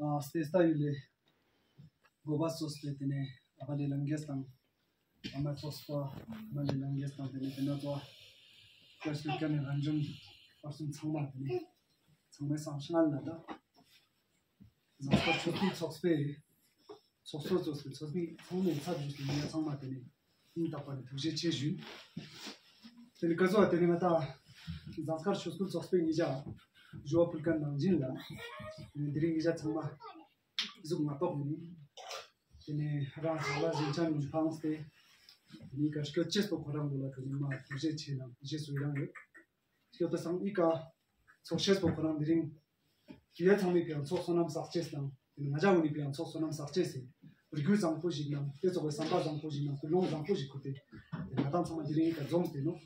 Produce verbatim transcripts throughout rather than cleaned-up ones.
ཨ་སྟེ་སྟ་ཡུལ་ལེ་གོ་བ་སོས་ཏེ་ཏེ་ནེ་ཨ་བ་ལེ་ལང་གེས་དང་ཨ་མ་ཚོགས་པ་ཨ་མ་ལེ་ལང་གེས་དང་ཏེ་ནེ་ཏེ་ན་ཚོ་ཀ་ཤི་ཀ་ནེ་རང་བྱུང་པར་སུམ་ཚང་མ་ཏེ་ནེ་ཚང་མའི་སང་སྔ་ལ་ད་ཟངས་དཀར་ཆོས་སྐུལ་ཚོགས་པའི་ཚོགས་གཙོ་ཚོགས་པའི་ཚོགས་མི་ཚང་མའི་ཚབ་ཞུས་ཏེ་ཉེ་ཚང་མ་ཏེ་ནེ་སྙིང་ཐག་པ་ནེ་ཐུགས་རྗེ་ཆེ་ཞུ། ཏེ་ནེ་ཀ་ཟོ་ཏེ་ནེ་ང་ཏང་ཟངས་དཀར་ཆོས་སྐུལ་ཚོགས་པའི་ཉེ་ཞ་ཞུ་བ་ཕུལ་ཁན་ནང་བཞིན་ལ་ཏེ་ནེ་དེ་རིང་ཉེ་ཞ་ཚང་མ་གཟུགས་ང་ཏོག་མིན། ཏེ་ནེ་རང་ཚང་ལ་ཞིང་ཆ་མི་ཕངས་ཏེ་ཏེ་ནེ་ཀ་སྐྱོད་ཅེས་པོ་ཁོ་རང་གུན་ལ་ཏེ་ནེ་མ་ཐུགས་རྗེ་ཆེ་ནང་རྗེས་སུ་ཡི་རང་ཡོད། སྐྱོད་པ་སང་ཨི་ཀ་ཚོགས་ཤེས་པོ་ཁོ་རང་དེ་རིང་ཀི་ཡ་ཚང་མའི་ཕིའ་ཚོགས་བསོད་ནམས་བསགས་ཅེས་དང་ཏེ་ནེ་ང་ཞ་གུན་ནི་ཕིའ་ཚོགས་བསོད་ནམས་བསགས་ཅེས་སི་རྒྱུ་བཟང་པོ་ཞིག་ནང་ཏེ་ཙོགས་པའི་བསམ་པ་བཟང་པོ་ཞིག་ནང་ཀུན་སློང་བཟང་པོ་ཞིག་ཁུར་ཏེ་ཏེ་ང་ཏང་ཚང་མ་དེ་རིང་ཨི་ཀ་འཛོམས་ཏེ་ནོག།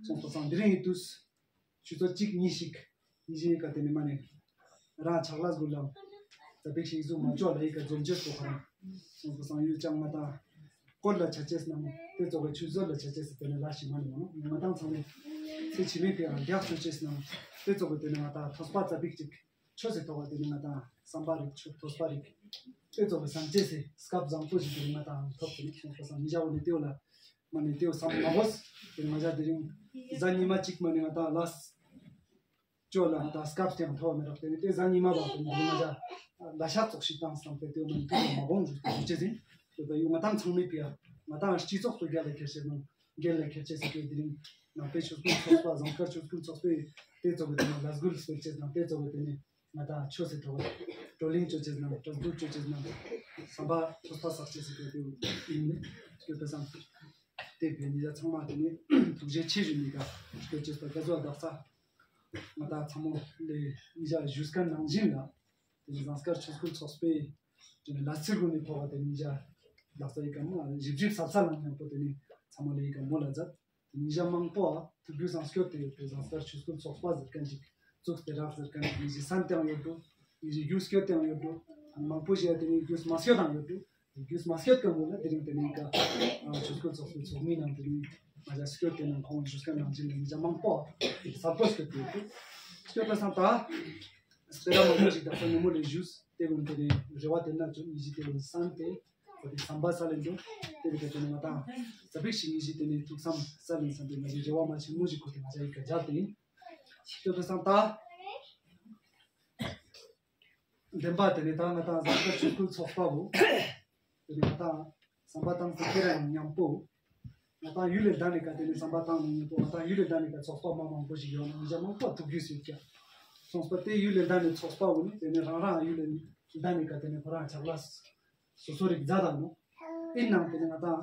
སོང་པ་སང་དེ་རིང་ཨི་དུས་ཆུ་ཚོད་གཅིག་གཉིས་ཤིག་ཉེ་ཞའི་ཀ་ཏེ་ནེ་མ་ནེ་རང་ཕྱག་ལས་གུན་ལ་ཙ་པིག་ཞིག་གཟུགས་མ་ཅོ་ལ་ཨི་ཀ་འཛོམས་ཅེས་པོ་ཁོ་རང་སོང་པ་སང་ཡུལ་ཅང་ང་ཏང་སྐོར་ལ་ཆ་ཅེས་ནང་ཏེ་ཙོགས་པའི་ཆུ་ཚོད་ལ་ཆ་ཅེས་སི་ཏེ་ནེ་ལ་ཞིག་མ་ནེ་མ་ནོག། ང་ཏང་ཚང་མའི་ཚེ་ཕྱི་མའི་ཕིའ་རྒྱགས་ཅོ་ཅེས་ནང་ཏེ་ཙོགས་པའི་ཏེ་ནེ་ང་ཏང་ཐོས་པ་ཙ་པིག་ཅིག་ཆོས་སི་ཐོག་ལ་ཏེ་ནེ་ང་ཏང་བསམ་པ་རིག་ཆོས་ཐོས་པ་རིག་ཏེ་ཙོགས་པའི་བསམ་ཅེས་སི་སྐབས་བཟང་པོ་ཞིག་ཏེ་ནེ་ང་ཏང་ཐོབ་ཏེ་ནེ་སོང་པ་སང་ཉེ་ཞ་འོ་ནེ་ཏེའོ་ལ་མ་ནེ་ཏེའོ་བསམ་མ་དགོས། ཏེ་ནེ་ང་ཞ་དེ་རིང་གཟའ་ཉི་མ་གཅིག་མ་ནེ་ང་ཏང་ལས་ཅོ་ལ་ང་ཏང་སྐབས་ཏེའང་ཐོབ་མི་རག། ཏེ་ནེ་ཏེ་གཟའ་ཉི་མ་བ་ཏེ་ནེ་ང་ཞ་ལ་ཤག་ཙོགས་ཤིག་བཏང་སྟེ་ཏེའོ་མ་ནེ་ཏེའོ་མ་དགོས་འཇུག་ཏེ་ཅེས་ཡིན། ཏེ་ཡུ་ང་ཏང་ཚང་མའི་ཕིའ་ང་ཏང་སྤྱི་ཚོགས་སུ་རྒྱལ་ལ་ཁྱེར་ཅེས་ནང་རྒྱལ་ལ་ཁྱེར་ཅེས་སི་ཏེ་དེ་རིང་ནང་པའི་ཆོས་སྐུལ་ཚོགས་པ་ཟངས་དཀར་ཆོས་སྐུལ་ཚོགས་པའི་ཏེ་ཙོགས་པའི་ཏེ་ནེ་ལས་འགུལ་སྤེལ་ཅེས་ནང་ཏེ་ཙོགས་པའི་ཏེ་ནེ་ང་ཏང་ཆོས་སི་ཐོག་བགྲོ་གླེང་ཅོ་ཅེས་ནང་གྲོས་བསྡུར་ཅོ་ཅེས་ནང་བསམ་པ་ཐོས་པ་བསགས་ཅེས་སི་ཏེ་ཡིན་ནི་སྐྱོད་པ་སང་ཏེ་བོད་ཉེ་ཞ་ཚང་མ་ཏེ་ནེ་ཐུགས་རྗེ་ཆེ་ཞུ་ནི་ཀ་སྐྱོད་ཅེས་པ་ཀ་ཟོ་དག་ས་ང་ཏང་ཚང་མོ་ལེ་ཉེ་ཞ་ཞུས་ཁན་ནང་བཞིན་ལ་ཏེ་ནེ་ཟངས་དཀར་ཆོས་སྐུལ་ཚོགས་པའི་ཏེ་ནེ་ལས་ཚིག་གུན་ནི་ཐོག་ཏེ་ནེ་ཉེ་ཞ་དག་ས་ཨི་ཀ་མོ་ཞིབ་ཞིབ་ཟབ་ས་ལ་ཉམ་པོ་ཏེ་ནེ་ཚང་མོ་ལེ་ཨི་ཀ་མོལ་ལ་མཛད། ཉེ་ཞ་མང་པོ་ཐུགས་རྒྱུས་སང་སྐྱོད་དེ་ཡོད་པའི་ཟངས་དཀར་ཆོས་སྐུལ་ཚོགས་པ་ཟེར་ཁན་ཅིག་བཙུགས་ཏེ་རག་ཟེར་ཁན་ཅིག་ཉེ་ཞའི་སན་ཏེའང་ཡོད་འགྲོ། ཉེ་ཞའི་རྒྱུས་སྐྱོད་དེའང་ཡོད་འགྲོ། མང་པོ་ཞིག་ཡ་ཏེ་ནེ་རྒྱུས་མ་སྐྱོད་དང་ཡོད་འགྲོ། རྒྱུས་མ་སྐྱོད་ཁན་བོ་ལ་དེ་རིང་ཏེ་ནེ་ཀ་ཆོས་སྐུལ་ཚོགས་པའི་ཚོགས་མི་ནང་ཏེ་ནེ་ང་ཞ་སྐྱོད་དེ་ནང་ཁོང་ཞུས་ཁན་ནང་བཞིན་ལ་ཉེ་ཞ་མང་པོ་ཟབ་པོ་སྐྱོད་དེ་ཡོད་འགྲོ། སྐྱོད་པ་སང་ད་སྤེ་ར་མང་པོ་ཞིག་དག་ས་ཉེ་མོ་ལེ་ཞུས་ཏེ་གུན་ཏེ་ནེ་རེ་བ་ཏེ་ན་ཅོ་ཉེ་ཞའི་ཏེ་གུན་སན་ཏེ་ཁོ་ཏེ་བསམ་པ་སལ་ལེན་འགྲོ། ཏེ་བས་ཏེ་ནེ་ང་ཏང་ཙ་པིག་ཞིག་ཉེ་ཞའི་ཏེ་ནེ་ཐུགས་བསམ་སལ་ལེན་སན་ཏེ་ང་ཞའི་རེ་བ་མ་ཆེན་མོ་ཞིག་ཁོ་ཏེ་ང་ཞ་ཨི་ཀ་མཇལ་ཏེ་ཡིན། སྐྱོད་པ་སང་ད་བདེན་པ་ཏེ་ནེ་ད་ང་ཏང་ཟངས་དཀར་ཆོས་སྐུལ་ཚོགས་པ་བོ་ཏེ་ནེ་ང་ཏང་བསམ་པ་བཏང་སྟེ་ཁྱེར་ཡང་ཉམ་པོ་ང་ཏང་ཡུལ་ལ་ད་ནེ་ཀ་ཏེ་ནེ་བསམ་པ་བཏང་ནེ་ཉམ་པོ་ང་ཏང་ཡུལ་ལ་ད་ནེ་ཀ་ཚོགས་པ་མ་མང་པོ་ཞིག་ཡོང་ན་ཉེ་ཞ་མང་པོ་ཐུགས་རྒྱུས་ཡོད་ཀྱག། སོང་པ་ཏེ་ཡུལ་ལ་ད་ནེ་ཚོགས་པ་བོ་ནི་ཏེ་ནེ་རང་རང་ཡུལ་ལ་ད་ནེ་ཀ་ཏེ་ནེ་ཁོ་རང་ཕྱག་ལས་སོ་སོ་རིག་མཛད་དང་ནོ། ཨིན་ནང་ཏེ་ནེ་ང་ཏང་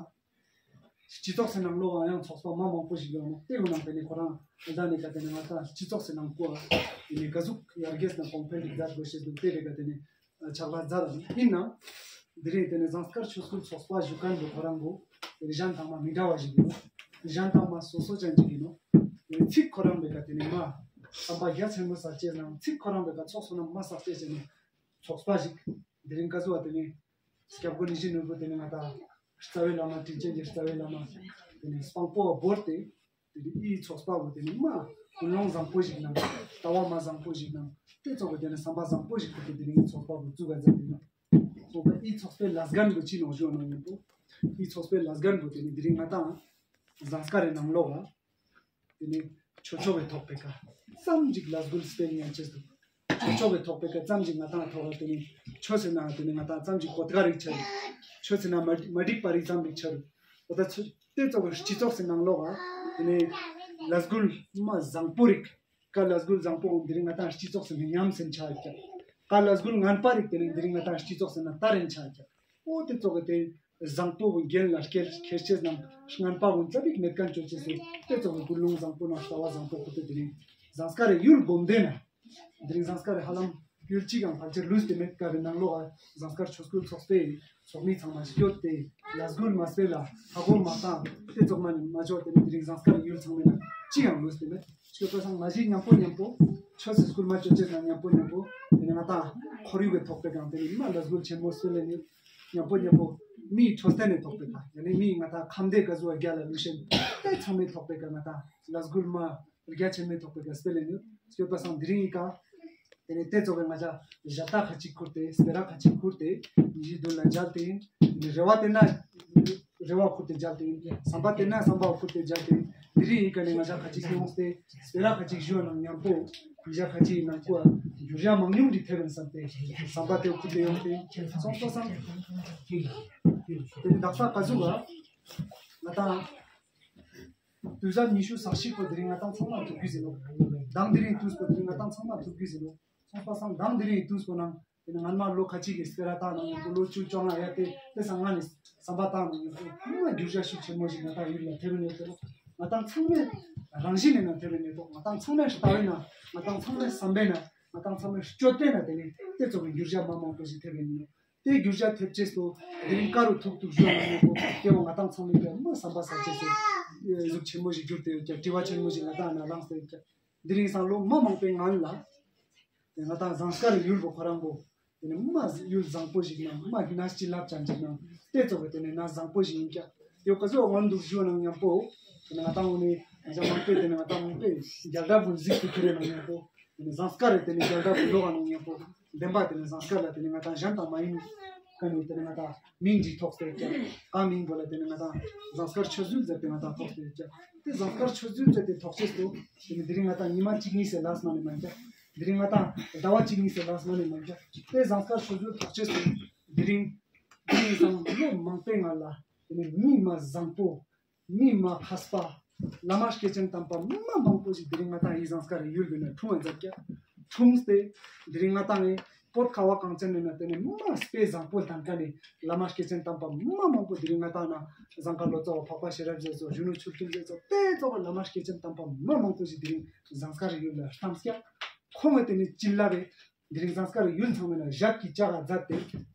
སྤྱི་ཚོགས་སི་ནང་ལོགས་ཡང་ཚོགས་པ་མ་མང་པོ་ཞིག་ཡོང་ནོ། ཏེ་གུན་ནང་ཏེ་ནེ་ཁོ་རང་ད་ནེ་ཀ་ཏེ་ནེ་ང་ཏང་སྤྱི་ཚོགས་སི་ནང་ཀོ་ཏེ་ནེ་ཀ་ཟུག་ཡར་རྒྱས་ནང་གོང་འཕེལ་རིག་མཛད་དགོས་ཤེས་དུག། ཏེ་རེ་ཀ་ཏེ་ནེ་ཕྱག་ལས་མཛད་དང་ཨིན་ནང་དེ་རིང་ཏེ་ནེ་ཟངས་དཀར་ཆོས་སྐུལ་ཚོགས་པ་ཞུ་ཁན་བོ་ཁོ་རང་བོ་ཏེ་ནེ་གཞན་དང་མ་མི་འདྲ་བ་ཞིག་ཨིན་ནོ། གཞན་དང་མ་སོ་སོ་ཅན་ཅིག་ཨིན་ནོ། ཏེ་ནེ་ཚིག་ཁོ་རང་བོའི་ཀ་ཏེ་ནེ་མ་བསམ་པ་རྒྱ་ཆེན་མོ་སལ་ཅེས་ནང་ཚིག་ཁོ་རང་བོའི་ཀ་ཚོགས་བསོད་ནམས་མ་བསགས་ཅེས་ཅན་ནི་ཚོགས་པ་ཞིག་དེ་རིང་ཀ་ཟུག་པ་ཏེ་ནེ་སྐྱབས་མགོན་ཡིད་བཞིན་ནོར་བུ་ཏེ་ནེ་ང་ཏང་རྩ་བའི་བླ་མ་དྲིན་ཅན་གྱི་རྩ་བའི་བླ་མ་ཏེ་ནེ་དཔང་པོ་བོར་ཏེ་ཏེ་ནེ་འི་ཚོགས་པ་བོ་ཏེ་ནེ་མ་ཀུན་སློང་བཟང་པོ་ཞིག་ནང་ལྟ་བ་མ་བཟང་པོ་ཞིག་ནང་ཏེ་ཙོགས་པོ་ཏེ་ནེ་བསམ་པ་བཟང་པོ་ཞིག་ཁུར་ཏེ་ཏེ་རིང་ཚོགས་པ་བོ་བཙུགས་པ་མཛད་དེ་ནོ། ཚོགས་པ་འི་ཚོགས་པའི་ལས་འགན་བོ་ཅི་ནོག་ཞུ་ནོག་ཉམ་པོ་འི་ཚོགས་པའི་ལས་འགན་བོ་ཏེ་ནེ་དེ་རིང་ང་ཏང་ཟངས་དཀར་རི་ནང་ལོགས་ལ་ཏེ་ནེ་ཆོས་ཕྱོགས་པའི་ཐོག་པའི་ཀ་ཙམ་ཅིག་ལས་འགུལ་སྤེལ་ཉན་ཅེས་དུག། ཆོས་ཕྱོགས་པའི་ཐོག་པའི་ཀ་ཙམ་ཅིག་ང་ཏང་ཐོག་ལ་ཏེ་ནེ་ཆོས་ཟེར་ན་ཏེ་ནེ་ང་ཏང་ཙམ་ཅིག་གོ་ཐག་རིག་ཆ་རུ། ཆོས་ཟེར་ན་མ་མ་འགྲིག་པ་རིག་ཙམ་རིག་ཆ་རུ། འོ་ད་ཚོ་ཏེ་ཙོགས་པའི་སྤྱི་ཚོགས་སི་ནང་ལོགས་ལ་ཏེ་ནེ་ལས་འགུལ་མ་བཟང་པོ་རིག་ཀ་ལས་འགུལ་བཟང་པོ་འོང་དེ་རིང་ང་ཏང་སྤྱི་ཚོགས་སི་ནང་ཉམས་སེ་ཆ་ཡོད་ཀྱག། ཀ་ལས་འགུལ་ངན་པ་རིག་ཏེ་ནེ་དེ་རིང་ང་ཏང་སྤྱི་ཚོགས་སི་ནང་ལྟ་རེན་ཆ་ཡོད་ཀྱག། འོ་ཏེ་ཙོགས་པའི་ཏེ་བཟང་པོ་བོ་འགན་ལ་ཁྱེར་ཁྱེར་ཅེས་ནང་ངན་པ་བོ་ཙ་པིག་མེད་ཁན་ཅོ་ཅེས་སི་ཏེ་ཙོགས་པའི་ཀུན་སློང་བཟང་པོ་ནང་ལྟ་བ་བཟང་པོ་ཁུར་ཏེ་དེ་རིང་ཟངས་དཀར་རི་ཡུལ་སྒོམ་སྡེ་ན་དེ་རིང་ཟངས་དཀར་རི་ཧ་ལམ་ཡུལ་གཅིག་ཡང་ཕལ་ཆེར་ལུས་ཏེ་མེད་ཀ་རི་ནང་ལོགས་ལ་ཟངས་དཀར་ཆོས་སྐུལ་ཚོགས་པའི་ཚོགས་མི་ཚང་མ་སྐྱོད་དེ་ལས་འགུལ་མ་སྤེལ་ལ་ཧ་གོ་མ་བཏང་ཏེ་ཙོགས་མ་ནེ་མ་ཅོ་ཏེ་ནེ་དེ་རིང་ཟངས་དཀར་རི་ཡུལ་ཚང་མའི་ནང་གཅིག་ཡང་ལུས་ཏེ་མེད། སྐྱོད་པ་སང་མ་གཞི་ཉམ་པོ་ཉམ་པོ་ཆོས་སི་སྐུལ་མ་ཅོ་ཅེས་ན་ཉམ་པོ་ཉམ་པོ་ཏེ་ནེ་ང་ཏང་ཁོར་ཡུག་གི་ཐོག་པའི་ཀ་ཏེ་ནེ་མ་ལས་འགུལ་ཆེན་མོ་སྤེལ་ལེ་ནི་ཉམ་པོ་ཉམ་པོ་མིའི་འཕྲོད་བསྟེན་ནི་ཐོག་པའི་ཀ་ཡ་ནི་མིའི་ང་ཏང་ཁམས་བདེ་ཀ་ཟུག་རྒྱལ་ལ་ལུས་ཤེས་ཏེ་ཚང་མའི་ཐོག་པའི་ཀ་ང་ཏང་ལས་འགུལ་མ་རྒྱ་ཆེན་མོའི་ཐོག་པའི་ཀ་སྤེལ་ལེ་ནི་སྐྱོད་པ་སང་དེ་རིང་ཨི་ཀ་ དེ་ནས་དེ་ཙོགས་པའི་ང་ཅག་ཞབས་ཏ་ཁ་ཅིག་ཁུར་ཏེ་སྤེ་ར་ཁ་ཅིག་ཁུར་ཏེ་ཉི་ཤུའི་མདུན་ལ་མཇལ་ཏེ་ཨིན། རེ་བ་དེ་ན་རེ་བ་ཁུར་ཏེ་མཇལ་ཏེ་ཨིན། བསམ་པ་དེ་ན་བསམ་པ་ཁུར་ཏེ་མཇལ་ཏེ་ཨིན། དེ་རིང་ཡི་ག་ནས་ང་ཅག་ཁ་ཅིག་ཡོངས་ཏེ་སྤེ་ར་ཁ་ཅིག་ཞུ་བ་ནང་མཉམ་པོ་ང་ཅག་ཁ་ཅིག་ནང་ཁུ་འགྱུར་བ་མང་ཉུང་འདི་ཐེབས་ཨིན་བསམ་སྟེ་བསམ་པ་དེ་ཁུར་ཏེ་ཡོངས་ཏེ་སོང་པ་སང་དེ་ནི་དག་ས་ག་ཟུག་ག་ང་ཏང་དུས་བཟང་ཉི་ཤུ་རྩ་གཅིག་པོ་དེ་རིང་ང་ཏང་ཚང་མ་ཐུག་རྒྱུ་ཟེར་ནོག། མདང་དེ་རིང་དུས་པོ་དེ་རིང་ང་ཏང་ཚང་མ་ཐུག་རྒྱུ་ཟེར་ནོག། སོང་པ་སང་མདང་དེ་རིང་དུས་པོ་ནང་དེ་ནི་སྔན་མ་ལོ་ཁ་ཅིག་གི་སྤེ་ར་བཏང་ནང་ཡོད་པོ་ལོ་བཅུ་བཅོ་ལྔ་ཡ་དེ་དེ་སང་སྔ་ནས་བསམ་པ་བཏང་ནང་ཡོད་པོ་ཧ་ལམ་འགྱུར་བ་ཤུགས་ཆེན་མོ་ཞིག་ང་ཏང་ཡུལ་ལ་ཐེབས་ཡོད་དེ་ནོག། ང་ཏང་ཚང་མའི་རང་བཞིན་ནས་ན་ཐེབས་ཡོད་དེ་ནོག། ང་ཏང་ཚང་མའི་ལྟ་བའི་ན་ང་ཏང་ཚང་མའི་བསམ་པའི་ན་ང་ཏང་ཚང་མའི་སྤྱོད་པའི་ན་དེ་ནི་དེ་ཙོགས་པའི་འགྱུར་བ་མ་མང་པོ་ཞིག་ཐེབས་ཡོད་དེ་ནོག། དེ་འགྱུར་བ་ཐེབས་ཅེས་སོ། དེ་རིང་ཀ་རུ་ཐུག་ཐུག་ཞུ་བ་ནང་མཉམ་པོ་སྐྱེ་བོ་ང་ཏང་ཚང་མའི་ཀ་མ་བསམ་པ་ཟ་ཅེས་སོ། ཟུག་ཆེན་མོ་ཞིག་གྱུར་ཏེ་ཡོད་ཀྱག། དྲི་བ་ཆེན་མོ་ཞིག་ང་ཏང་ན་ལངས་ཏེ་ཡོད་ཀྱག། དེ་རིང་སང་ལོ་མ་མང་པོའི་སྔན་ལ་དེ་ང་ཏང་ཟངས་དཀར་ཡུལ་པོ་ཁོ་རང་པོ་དེ་ནི་མ་ཡུལ་བཟང་པོ་ཞིག་ནང་མ་གནས་སྤྱི་ལབ་ཅན་ཞིག་ནང་དེ་ཙོགས་པའི་དེ་ནི་གནས་བཟང་པོ་ཞིག་ཡིན་ཀྱག། དེ་ག་ཟུག་སྔོན་འདུག་ཞུ་བ་ནང་མཉམ་པོ་དེ་ནི་ང་ཏང་འོ་ནི་ང་ཅག་མང་པོས་དེ་ནི་ང་ཏང་མང་པོས་རྒྱལ་དར་པོ་གཟིགས་ཏེ་ཁྱེར་ནང་མཉམ་པོ། དེ་ནི་ཟངས་དཀར་རེ་དེ་ནི་རྒྱལ་དར་པོ་ལོག་ག་ནང་མཉམ་པོ། བདེན་པ་དེ་ནི་ཟངས་དཀར་ལ་དེ་ནི་ང་ཏང་གཞན་དང་མ་ཡིན་ཀ་ནི་དེ་ནི་ང་ཏང་མིང་ཅིག་ཐོགས་ཏེ་ཡོད་ཀྱག། ག་མིང་པོ་ལ་དེ་ནི་ང་ཏང་ཟངས་དཀར་ཆོས་འཛུལ་ཟེར་ཏེ་ང་ཏང་ཐོགས་ཏེ་ཡོད་ཀྱག། དེ་ཟངས་དཀར་ཆོས་འཛུལ་ཟེར་ཏེ་ཐོགས་ཅེས་སོ། དེ་ནི་དེ་རིང་ང་ཏང་ཉི་མ་གཅིག་གཉིས་སེ་ལས་མ་ནི་མ་ཀྱག། དེ་རིང་ང་ཏང་ཟླ་བ་གཅིག་གཉིས་སེ་ལས་མ་ནི་མ་ཀྱག། དེ་ཟངས་དཀར་ཆོས་འཛུལ་ཐོགས་ཅེས་སོ། དེ་རིང་དེ་རིང་སང་ལོ་མང་པོའི་སྔ་ལ་དེ་ནི་མི་མ་བཟང་པོ། མི་མ་མཁས་པ། བླ་མ་སྐྱེས་ཆེན་དམ་པ་མ་མང་པོ་ཞིག་དེ་རིང་ང་ཏང་ཡི་ཟངས་དཀར་རི་ཡུལ་བོའི་ནང་འཁྲུངས་ཡོད་ཀྱག། འཁྲུངས་ཏེ་དེ་རིང་ང་ཏང་ངི་བོད་ཁ་བ་གངས་ཅན་ནི་ནང་དེ་ནི་མ་དཔེ་བཟང་པོ་ལྡན་ཀ་ནི་བླ་མ་སྐྱེས་ཆེན་དམ་པ་མ་མང་པོ་དེ་རིང་ང་ཏང་ན་ཟངས་དཀར་ལོ་ཙཱ་བ་འཕགས་པ་ཤེས་རབ་རྗེ་ཙོགས་གཞོན་ནུ་ཆོས་སྐྱོང་རྗེ་ཙོགས་དེ་ཙོགས་བླ་མ་སྐྱེས་ཆེན་དམ་པ་མ་མང་པོ་ཞིག་དེ་རིང་ཟངས་དཀར་རི་ཡུལ་ལ་བལྟམས་ཀྱག། ཁོང་ངི་དེ་ནི་བྱིན་རླབས་པའི་དེ་རིང་ཟངས་དཀར་ཡུལ་ཚང་མའི་ནང་ཞབས་ཀྱིས་བཅགས་ག་མཛད་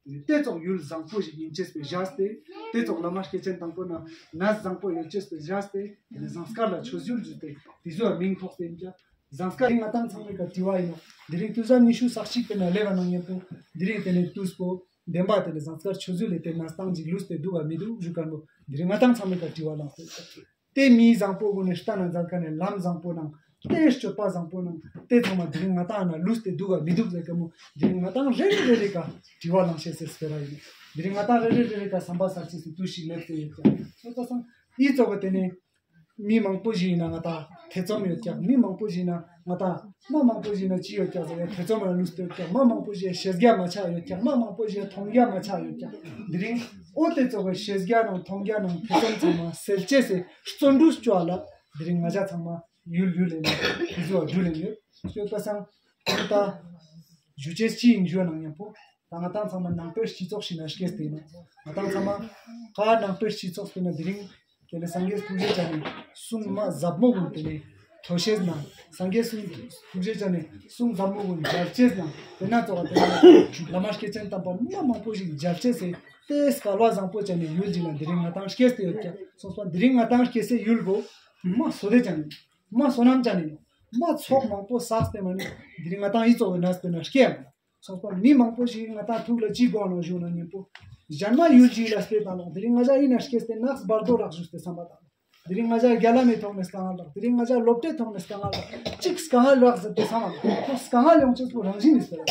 དེ། དེ་ཙོགས་ཡུལ་བཟང་པོ་ཞིག་ཡིན་ཅེས་པའི་བཞག་སྟེ། དེ་ཙོགས་བླ་མ་སྐྱེས་ཆེན་དང་པོ་ན་གནས་བཟང་པོ་ཡོད་ཅེས་པའི་བཞག་སྟེ། དེ་ནི་ཟངས་དཀར་ལ་ཆོས་འཛུལ་ཟེར་ཏེ་དེ་ཟུག་མིང་ཐོགས་ཏེ་ཡིན་ཀྱག། ཟངས་དཀར་ང་ཏང་ཚང་མའི་ཀ་དྲི་བ་ཡིན་ནོག། དེ་རིང་དུས་བཟང་ཉི་ཤུ་རྩ་གཅིག་པའི་ནང་སླེབས་པ་ནང་མཉམ་པོ་དེ་རིང་དེ་ནི་དུས་པོ་བདེན་པ་དེ་ནི་ཟངས་དཀར་ཆོས་འཛུལ་ལས་དེ་གནས་སྟངས་ཅིག་ལུས་ཏེ་འདུག་ག་མི་འདུག་ཞུ་མཁན་པོ་དེ་རིང་ང་ཏང་ཚང་མའི་ཀ་དྲི་བ་ལངས་ཏེ་ཡོད་ཀྱག། དེ་མི་བཟང་པོ་གུན་ནི་ལྟ་ན་མཛད་མཁན་ནི་ལམ་བཟང་པོ་ནང་དེ་སྤྱོད་པ་བཟང་པོ་ནང་དེ་ཚང་མ་དེ་རིང་ང་ཏང་ན་ལུས་ཏེ་འདུག་ག་མི་འདུག་ཟེར་མཁན་པོ་དེ་རིང་ང་ཏང་རེ་རེ་རེ་རེ་ཀ་དྲི་བ་ལངས་ཤེས་སི་སྤེ་ར་ཡིན། དེ་རིང་ང་ཏང་རེ་རེ་རེ་རེ་ཀ་བསམ་པ་གསར་ཅེས་སི་དུས་ཤིག་སླེབས་ཏེ་ཡོད་ཀྱག། སོང་པ་སང་ཨི་ཙོགས་པ་དེ་ནི་མི་མང་པོ་ཞིག་ཡིན་ན་ང་ཏང་ཐེ་ཚོམ་ཡོད་ཀྱག། མི་མང་པོ་ཞིག་ཡིན་ན་ང་ཏང་མ་མང་པོ་ཞིག་ཡིན་ན་ཅི་ཡོད་ཀྱག་ཟེར་ཡ་ཐེ་ཚོམ་ལ་ལུས་ཏེ་ཡོད་ཀྱག། མ་མང་པོ་ཞིག་ཤེས་རྒྱ་མ་ཆགས་ཡོད་ཀྱག། མ་མང་པོ་ཞིག་མཐོང་རྒྱ་མ་ཆགས་ཡོད་ཀྱག། དེ་རིང་འོ་དེ་ཙོགས་པའི་ཤེས་རྒྱ་ནང་མཐོང་རྒྱ་ནང་ཐེ་ཚོམ་ཚང་མ་སེལ་ཅེས་སི་བརྩོན་འགྲུས་ཅོ་ལ་དེ་རིང་ང་ཅག་ཚང་མ་ཡུལ་ཡུལ་ལས་ནི་དེ་ཟུག་བ་འགྲུལ་ལས་ཡོད། སྐྱོད་པ་སང་ད་ཞུ་ཅེས་ཅི་ཡིན་ཞུ་ནང་མཉམ་པོ་ད་ང་ཏང་ཚང་མ་ནང་པའི་སྤྱི་ཚོགས་ཤིག་ན་སྐྱེས་ཏེ་ཡིན་ན་ང་ཏང་ཚང་མ་ག་ནང་པའི་སྤྱི་ཚོགས་ཤིག་ན་དེ་རིང་དེ་ལས་སངས་རྒྱས་ཐུགས་རྗེ་ཅན་ནི་གསུང་མ་ཟབ་མོ་གུན་དེ་ནི་ཐོས་ཤེས་ནང་སངས་རྒྱས་གསུང་ཐུགས་རྗེ་ཅན་ནི་གསུང་ཟབ་མོ་གུན་མཇལ་ཅེས་ནང་དེ་ན་ཙོགས་དེ་ནི་བླ་མ་སྐྱེས་ཆེན་དམ་པ་མ་མང་པོ་ཞིག་མཇལ་ཅེས་སི་དེ་སྐལ་བ་བཟང་པོ་ཅན་ནི་ཡུལ་ཅིག་ན་དེ་རིང་ང་ཏང་སྐྱེས་ཏེ་ཡོད་ཀྱག། སོང་པ་དེ་རིང་ང་ཏང་སྐྱེས་སི་ཡུལ་བོ་མ་བསོད་བདེ་ཅན་ནི་མ་བསོད་ནམས་ཅན་ནི་མ་ཚོགས་མང་པོ་བསགས་ཏེ་མ་ནི་དེ་རིང་ང་ཏང་ཨི་ཙོགས་པའི་ནང་སྤེ་ན་སྐྱེ་ཡ་མ་སོང་པ་མི་མང་པོ་ཞིག་ང་ཏང་ཐུགས་ལ་ཅི་དགོངས་ནོག་ཞུ་ན་མཉམ་པོ་གཞན་མ་ཡུལ་ཅིག་ལ་སྤེ་ད་ནོག། དེ་རིང་ང་ཅག་ཨི་ན་སྐྱེས་ཏེ་ནགས་བར་དོ་རག་ཞུས་ཏེ་བསམ་པ་དང་། དེ་རིང་ང་ཅག་རྒྱ་ལམ་མི་ཐོག་ནས་དཀའ་ངལ་རག། དེ་རིང་ང་ཅག་སློབ་གྲྭའི་ཐོག་ནས་དཀའ་ངལ་རག། ཅིག་དཀའ་ངལ་རག་ཟེར་ཏེ་བསམ་པ་དང་། དཀའ་ངལ་ཡོང་ཅེས་པོ་རང་བཞིན་ནས་སྤེ་ར།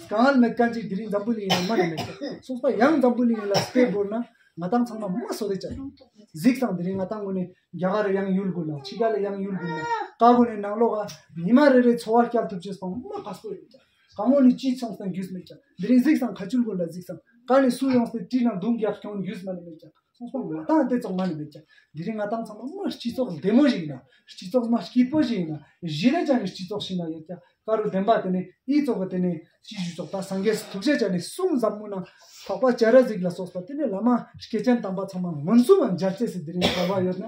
དཀའ་ངལ་མེད་མཁན་ཅིག་དེ་རིང་འཛམ་བུ་གླིང་ནང་མ་ནི་མེད་ཀྱག། སོང་པ་ཡང་འཛམ་བུ་གླིང་ལ་སྤེ་བོར་ན་ང་ཏང་ཚང་མ་མ་བསོད་བདེ་ཅན། གཟིགས་སང་དེ་རིང་ང་ཏང་གུན་ནི་རྒྱ་གར་ཡང་ཡུལ་གུན་ན་ཕྱི་རྒྱལ་ལ་ཡང་ཡུལ་གུན་ན་ཀ་གུན་ནི་ནང་ལོགས་ཀ་ཉི་མ་རེ་རེ་འཚོ་བ་སྐྱལ་ཐུབ་ཅེས་པོ་མ་དཀའ་སྤོ་ཡོད་ཀྱག། གང་བོ་ནི་ཅི་སོང་སྟེ་རྒྱུས་མེད་ཀྱག། དེ་རིང་གཟིགས་སང་ཁ་ཆུལ་གུན་ལ་གཟིགས་སང་ཀ་ནི་སུ་ཡོངས་ཏེ་གྲི་ནང་རྡུང་རྒྱག་ཁྱོང་རྒྱུས་མ་ནི་མེད་ཀྱག། སོང་པ་ང་ཏང་དེ་ཙོགས་མ་ནི་མེད་ཀྱག། དེ་རིང་ང་ཏང་ཚང་མ་མ་སྤྱི་ཚོགས་བདེ་མོ་ཞིག་ཡིན་ན་སྤྱི་ཚོགས་མ་སྐྱིད་པོ་ཞིག་ཡིན་ན་ཞི་བདེ་ཅན་ནི་སྤྱི་ཚོགས་ཤིག་ན་ཡོད་ཀྱག། ཀ་རུ་བདེན་པ་དེ་ནི་ཨི་ཙོགས་པ་དེ་ནི་ཅི་ཞུ་ཙོགས་ད་སངས་རྒྱས་ཐུགས་རྗེ་ཅན་ནི་གསུང་ཟབ་མོ་ནང་འཕགས་པ་སྤྱན་རས་གཟིགས་ལ་སོགས་པ་དེ་ནི་བླ་མ་སྐྱེས་ཆེན་དམ་པ་ཚང་མ་མངོན་སུམ་མ་མཇལ་ཅེས་སི་དེ་རིང་སྐལ་བ་ཡོད་ན་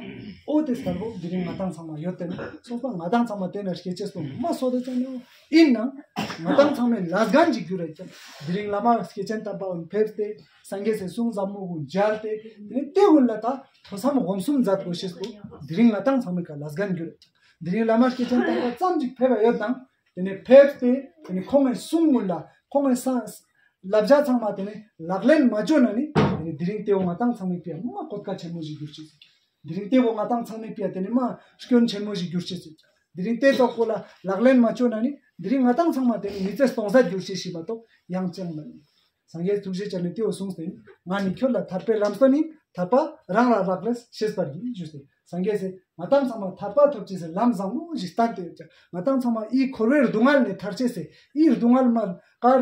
འོ་དེ་སྐལ་བོ་དེ་རིང་ང་ཏང་ཚང་མ་ཡོད་དེ་ནི་སོང་པ་ང་ཏང་ཚང་མ་དེ་ན་སྐྱེ་ཅེས་པོ་མ་བསོད་བདེ་ཅན་ནི་ཡིན་ནང་ང་ཏང་ཚང་མའི་ལས་འགན་ཅིག་གྱུར་རེད་ཀྱག། དེ་རིང་བླ་མ་སྐྱེས་ཆེན་དམ་པ་འོན་ཕེབས་ཏེ་སངས་རྒྱས་སི་གསུང་ཟབ་མོ་གུན་མཇལ་ཏེ་དེ་ནི་དེ་གུན་ལ་ད་ཐོས་བསམ་སྒོམ་གསུམ་མཛད་དགོས་ཤེས་པོ་དེ་རིང་ང་ཏང་ཚང་མའི་ཀ་ལས་འགན་གྱུར་རེད་ཀྱག། དེ་རིང་བླ་མ་སྐྱེས་ཆེན་དམ་པ་ཙམ་ཅིག་ཕེབས་པ་ཡོད་དང་། དེ་ནས་ཕེབས་ཏེ་དེ་ནས་ཁོང་གི་གསུང་གུན་ལ་ཁོང་གི་ས་བསླབ་བྱ་ཚང་མ་དེ་ནས་ལག་ལེན་མ་བཅོས་ན་ནི་དེ་ནས་དེ་རིང་དེ་བོ་ང་ཏང་ཚང་མའི་ཕི་ཡ་མ་གོད་ཁ་ཆེན་མོ་ཞིག་གྱུར་ཅེས་ཟེར་ཀྱག། དེ་རིང་དེ་བོ་ང་ཏང་ཚང་མའི་ཕི་ཡ་དེ་ནས་མ་སྐྱོན་ཆེན་མོ་ཞིག་གྱུར་ཅེས་ཟེར་ཀྱག། དེ་རིང་དེ་ཙོགས་པོ་ལ་ལག་ལེན་མ་ཅོ་ན་ནི་དེ་རིང་ང་ཏང་ཚང་མ་དེ་ནི་མི་ཚེ་སྟོང་ཟད་འགྱུར་ཅེས་ཤིག་མ་གཏོགས་ཡང་ཅང་མ་ནི། སངས་རྒྱས་ཐུགས་རྗེ་ཅན་ནི་དེའོ་གསུངས་ཏེ་ནི་ང་ནི་ཁྱོད་ལ་ཐར་པའི་ལམ་སྟོན་ནི་ཐར་པ་རང་ལ་རག་ལས་ཤེས་པར་ཡིན་ཞུས་ཏེ། སངས་རྒྱས་སི་ང་ཏང་ཚང་མ་ཐར་པ་ཐོབ་ཅེས་སི་ལམ་བཟང་མོ་ཞིག་བསྟན་ཏེ་ཡོད་ཀྱག། ང་ཏང་ཚང་མ་ཨི་འཁོར་བའི་སྡུག་བསྔལ་ནས་ཐར་ཅེས་སི་ཨི་སྡུག་བསྔལ་མ་ཀར་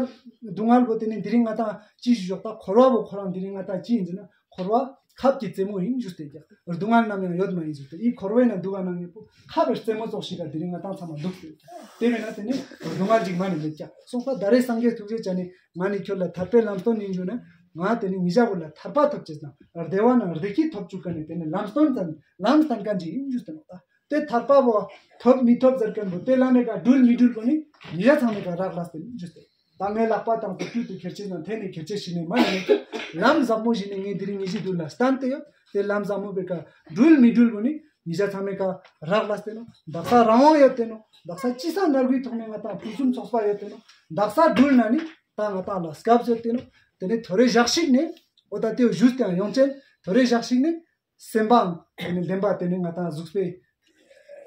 སྡུག་བསྔལ་བོ་དེ་ནི་དེ་རིང་ང་ཏང་ཅི་ཞིག་ཞོག་ད་འཁོར་བ་བོ་ཁོ་རང་དེ་རིང་ང་ཏང་ཅི་ཡིན་ཟེར་ན་འཁོར་བ་ཁབ་ཀྱི་རྩེ་མོ་ཡིན་ཞུས་ཏེ་ཀྱག། སྡུག་བསྔལ་ནམ་ཡང་ཡོད་མ་ཡིན་ཞུས་ཏེ། ཨི་འཁོར་བའི་ནང་འདུག་ག་ནང་ཉེ་པོ་ཁབ་པའི་རྩེ་མོ་ཙོགས་ཤིག་ག་དེ་རིང་ང་ཏང་ཚང་མ་འདུག་སྟེ་ཡོད་ཀྱག། དེ་མེད་ན་དེ་ནི་སྡུག་བསྔལ་ཅིག་མ་ནི་མེད་ཀྱག། སོང་ཙང་ད་རེས་སངས་རྒྱས་ཐུགས་རྗེ་ཅན་ནི་ང་ནི་ཁྱོད་ལ་ཐར་པའི་ལམ་སྟོན་ཡིན་ཞུ་ན་ང་དེ་ནི་ཉེ་ཞ་བོ་ལ་ཐར་པ་ཐོབ་ཅེས་ན་བདེ་བ་ན་བདེ་སྐྱིད་ཐོབ་བཅུག་མཁན་ནི་དེ་ནི་ལམ་སྟོན་ཙམ་ལམ་སྟོན་མཁན་ཅིག་ཡིན་ཞུས་ཏེ་ནོག། ད་དེ་ཐར་པ་བོ་ཐོབ་མི་ཐོབ་ཟེར་མཁན་བོ་དེ་ལམ་མེ་ཀ་འགྲུལ་མི་འགྲུལ་བོ་ནི་ཉེ་ཞ་ཚང་མེ་ཀ་རག་ལས་ཏེ་ཡིན་ཞུས་ཏེ། ད་ངའི་ལག་པ་དང་དུ་ཀྱུ་དུ་ཁྱེར་ཅེས་ན་དེ་ནི་ཁྱེར་ཅེས་ཤིག་ནི་མ་ནི་མེད་ཀྱག། ལམ་བཟང་མོ་ཞིག་ནི་ངས་དེ་རིང་ཉེ་ཞའི་མདུན་ལ་བསྟན་ཏེ་ཡོད། དེ་ལམ་བཟང་མོ་བོའི་ཀ་འགྲུལ་མི་འགྲུལ་བོ་ནི་ཉེ་ཞ་ཚང་མེ་ཀ་རག་ལས་ཏེ་ནོག། དག་ས་རང་དབང་ཡོད་དེ་ནོག། དག་ས་ཅི་ས་ནར་བུའི་ཐོག་ནས་ང་ཏང་ཕུན་སུམ་ཚོགས་པ་ཡོད་དེ་ནོག། དག་ས་འགྲུལ་ན་ནི་ད་ང་ཏང་ལ་སྐབས་ཡོད་དེ་ནོག། དེ་ནི་ཐོ་རེ་ཞག་ཞིག་ནི་འོ་ད་དེའོ་ཞུས་ཏེ་ཡང་ཡོང་ཅན་ཐོ་རེ་ཞག་ཞིག་ནི་སེམས་པའང་དེ་ནི་ལྡན་པ་དེ་ནི་ང་ཏང་གཟུགས་པོའི་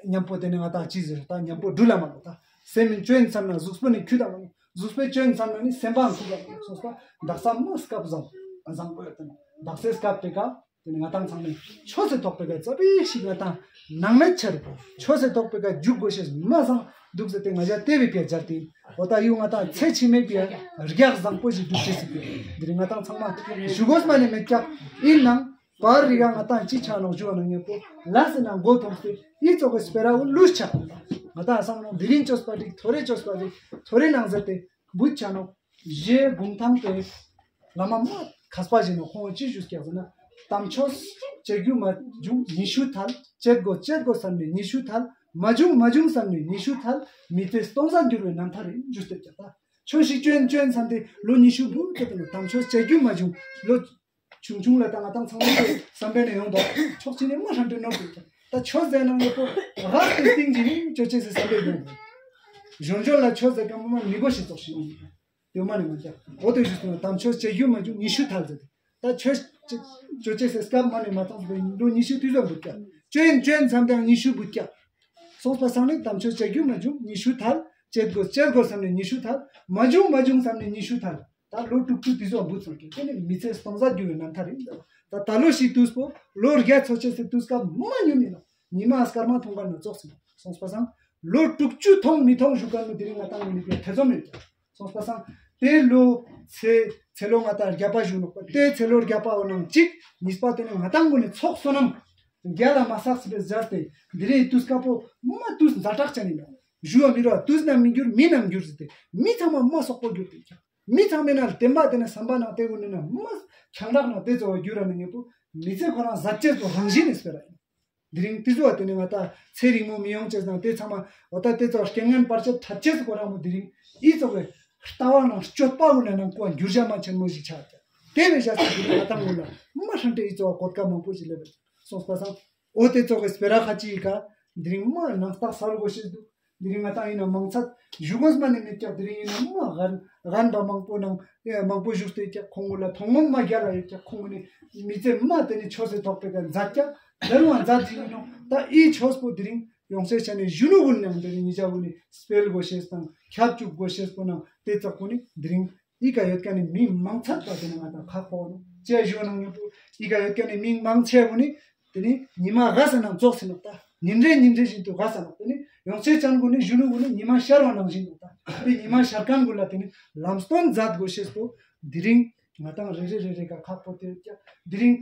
ཉམ་པོ་དེ་ནི་ང་ཏང་ཅི་ཟེར་ད་ཉམ་པོ་འགྲུལ་ལ་མ་ནོག། ད་སེམས་ནི་ཅོ་ཡིན་བསམ་ན་གཟུགས་པོ་ནི་ཁྱུ་དང་མ་ནོག། གཟུགས་པོའི་ཅོ་ཡིན་བསམ་ན་ནི་སེམས་པའང་ཁྱུ་དང་མ་ནོག། སོང་ཙང་དག་ས་མ་སྐབས་བཟང་བཟང་པོ་ཡོད་དེ་ནོག། དག་སའི་སྐབས་དེ་ཀ་དེ་ནི་ང་ཏང་ཚང་མས་ཆོས་སི་ཐོག་པེ་ཀ་ཙ་པིག་ཞིག་ང་ཏང་ནང་མེད་ཆ་རུག། ཆོས་སི་ཐོག་པེ་ཀ་འཇུག་དགོས་ཤེས་མ་བཟང་འདུག་ཟེར་ཏེ་ང་ཞ་དེ་བི་ཕི་ཡ་སྦྱར་ཏེ་ཡིན། འོ་ད་ཡུ་ང་ཏང་ཚེ་ཕྱི་མའི་ཕི་ཡ་རྒྱགས་བཟང་པོ་ཞིག་འདུག་ཅེས་སི་ཕི་ཡ་དེ་རིང་ང་ཏང་ཚང་མ་ཞུ་དགོས་མ་ནི་མེད་ཀྱག། ཡིན་ནའང་བར་རི་ག་ང་ཏང་ཅི་ཆ་ནོག་ཞུ་བ་ན་ཉེ་པོ་ལ་སི་ནང་མགོ་ཐོམ་སྟེ་ཡི་ཙོགས་སི་སྤེ་ར་བོ་ལུས་ཆ། ང་ཏང་བསམ་ནོག་དེ་རིང་ཅོས་པ་འགྲིག་ཐོ་རེ་ཅོས་པ་འགྲིག་ཐོ་རེ་ནང་ཟེར་ཏེ་བུད་ཆ་ནོག། རྗེ་གུང་ཐང་དེ་བླ་མ་མ་མཁས་པ་ཞིག་ནོག། ཁོང་ཅི་ཞུས་ཀྱག་ཟེར་ན། དམ་ཆོས་བྱེད་རྒྱུ་མ་བྱུང་ཉི་ཤུ་ཐལ། བྱེད་དགོས་བྱེད་དགོས་བསམ་ནས་ཉི་ཤུ་ཐལ། མ་བྱུང་མ་བྱུང་བསམ་ནས་ཉི་ཤུ་ཐལ། མི་ཚེ་སྟོང་ཟད་འགྱུར་བའི་རྣམ་ཐར་ཡིན་ཞུས་ཏེ་ཀྱག། ད་ཆོས་ཤིག་ཅོ་ཡིན་ཅོ་ཡིན་བསམ་སྟེ་ལོ་ཉི་ཤུ་བུད་དེ་དང་དམ་ཆོས་བྱེད་རྒྱུ་མ་བྱུང་ལོ་ཆུང་ཆུང་ལ་ད་ང་ཏང་ཚང་མ་བསམ་པའི་ནས་ཡོང་དོ། ཆོག་ཅི་ནས་མ་ཧྲན་ཏེ་ནོར་དུ་ཀྱག། ད་ཆོས་ཟེར་ན་ངེ་པོ་རག་ཏེ་སྟིང་ཅི་ནི་ཅོ་ཅེས་སི་བསམ་པའི་ཡོང་དོ། གཞོན་གཞོན་ལ་ཆོས་ཟེར་ཀ་མ་མ་མི་གོ་ཤེས་ཙོགས་ཤིག་ཡོང་དོ། དེ་མ་ནི་མ་ཀྱག། འོ་དེ་ཞུས་སོང་ན་དམ་ཆོས་བྱེད་རྒྱུ་མ་བྱུང་ཉི་ཤུ་ཐལ་ཟེར། ད་ཆོས་ཅོ་ཅེས་སི་སྐབས་མ་ནི་མ་ཐོང་ཟེར་ལོ་ཉི་ཤུ་དུས་ཚོད་བུད་ཀྱག། ཅོ་ཡིན་ཅོ་ཡིན་བསམ་སྟེ་ཉི་ཤུ་བུད་ཀྱག། སོང་པ་སང་ནི་དམ་ཆོས་བྱེད་རྒྱུ་མ་བྱུང་ཉི་ཤུ་ཐལ། བྱེད་དགོས་བྱེད་དགོས་བསམ་ནས་ཉི་ཤུ་ཐལ། མ་བྱུང་མ་བྱུང་བསམ་ནས་ཉི་ཤུ་ཐལ། ད་ལོ་དྲུག་ཅུ་དུས་ཚོད་བུད་སོང་ཀྱག། དེ་ནི་མི་ཚེ་སྟོང་ཟད་འགྱུར་བའི་རྣམ་ཐར་ཡིན། ད་ད་ལོ་ཞིག་དུས་པོ་ལོ་བརྒྱ་འཚོ་ཅེས་སི་དུས་སྐབས་མ་ཉུང་མིན་ནོག། ཉི་མ་སྐར་མ་ཐུང་ག་ན་ཙོགས་སོང་། སོང་པ་སང་ལོ་དྲུག་ཅུ་ཐོང་མི་ཐོང་ཞུ་མཁན་ནི་དེ་རིང་ང་ཏང་ངི་ནི་ཐེ་ཚོམ་ཡོད་ཀྱག། སོང་པ་སང་དེ་ལོ་ཚེ་ཚེ་ལོ་ང་ཏང་བརྒྱ་པ་ཞུ་ནོག་པ། དེ་ཚེ་ལོ་བརྒྱ་པ་བོ་ནང་གཅིག་གཉིས་པ་དེ་ནི་ང་ཏང་ངི་ནི་ཚོགས་བསོད་ནམས་རྒྱ་ལ་མ་བསགས་པའི་ཟེར་ཏེ་དེ་རིང་དུས་སྐབས་པོ་མ་དུས་ཛ་དྲག་ཅན་ཡིན་ནོག། ཞུ་བ་མི་རུ་བ་དུས་ན་མི་འགྱུར་མི་ན་མི་འགྱུར་ཟེར་ཏེ་མི་ཚང་མ་མ་སོག་པོ་འགྱུར་ཏེ་ཀྱག། མི་ཚང་མའི་ནང་བསྟན་པ་དེ་ནི་བསམ་པ་ནང་དེ་གུན་ནི་ནང་མ་ཁྱང་རག་ནང་དེ་ཚོ་བ་འགྱུར་ར་ནི་ངེ་པོ་མི་ཚེ་ཁོ་རང་ཟད་ཅེས་པོ་རང་བཞིན་ནི་སྤེ་ར་ཡིན། དེ་རིང་དེ་ཚོ་བ་དེ་ནི་ང་ཏང་ཚེ་རིང་མོ་མི་ཡོང་ཅེས་ནང་དེ་ཚང་མ་འོ་ད་དེ་ཚོ་རྐྱེན་ངན་བར་ཆད་ཐད་ཅེས་ཁོ་རང་མོ་དེ་རིང་ཨི་ཚོ་བའི་ལྟ་བ་ནང་སྤྱོད་པ་གུན་ནི་ནང་ཁོ་འགྱུར་བ་མ་ཆེན་མོ་ཞིག་ཆགས་ཀྱག། དེ་བས་བཞག་ཅིག་དེ་རིང་ང་ཏང་གུན་ལ་མ་ཧྲན་ཏེ་ཨི་ཚོ་བ་གོད་ཀ་མང་པོ་ཞིག་སླེབས་སོང་པ་སང་། འོ་དེ་ཚོགས་ཀྱི་སྤེ་ར་ཁ་ཅིག་ག་དེ་རིང་མ་ནང་རྟགས་གསལ་དགོས་ཤེས་འདུག། དེ་རིང་ང་ཏང་ཡིན་ན་མང་ཚད་ཞུ་དགོས་མ་ནི་མེད་ཀྱག། དེ་རིང་ཡིན་ན་མ་རྒན་རྒན་པ་མང་པོ་ནང་ཨེ་མང་པོ་བཞུགས་ཏེ་ཀྱག། ཁོང་གུན་ལ་མཐོང་སྒོམ་མ་རྒྱལ་ལ་ཡོད་ཀྱག། ཁོང་གུན་ནི་མི་ཚེ་མ་དེ་ནི་ཆོས་སི་ཐོག་པེ་ཀ་མཛད་ཀྱག། དེ་རུ་མ་མཛད་ཅིག་ཡིན་ནོག། ད་ཨི་ཆོས་པོ་དེ་རིང་ཡོང་སའི་ཆ་ནས་གཞོན་ནུ་གུན་ནང་དེ་རིང་ཉེ་ཞ་གུན་ནི་སྤེལ་དགོས་ཤེས་དང་ཁྱབ་བཅུག་དགོས་ཤེས་པོ་ནང་དེ་ཙོགས་པོ་ནི་དེ་རིང་ཨི་ཀ་ཡོད་མཁན་ནི་མི་མང་ཚད་པ་དེ་ནི་ང་ཏང་ཁག་པོ་ནོག། ཅི་ཞུ་ནང་ཉོ་པོ་ཨི་ཀ་ཡོད་མཁན་ནི་མི་མང་ཆེ་བོ་ནི་དེ་ནི་ཉི་མ་རྒས་ས་ནང་ཙོགས་ཟིན་ནོག། ད་ཉིན་རེ་ཉིན་རེ་བཞིན་དུ་རྒས་ས་ནོག། དེ་ནི་ཡོང་ཆེ་ཅན་གུན་ནི་གཞོན་ནུ་གུན་ནི་ཉི་མ་ཤར་བ་ནང་བཞིན་ནོག། ད་དེ་ཉི་མ་ཤར་མཁན་གུན་ལ་དེ་ནི་ལམ་སྟོན་མཛད་དགོས་ཤེས་པོ་དེ་རིང་ང་ཏང་རེ་རེ་རེ་རེ་ཀ་ཁག་པོ་དེ་ཡོད་ཀྱག། དེ་རིང་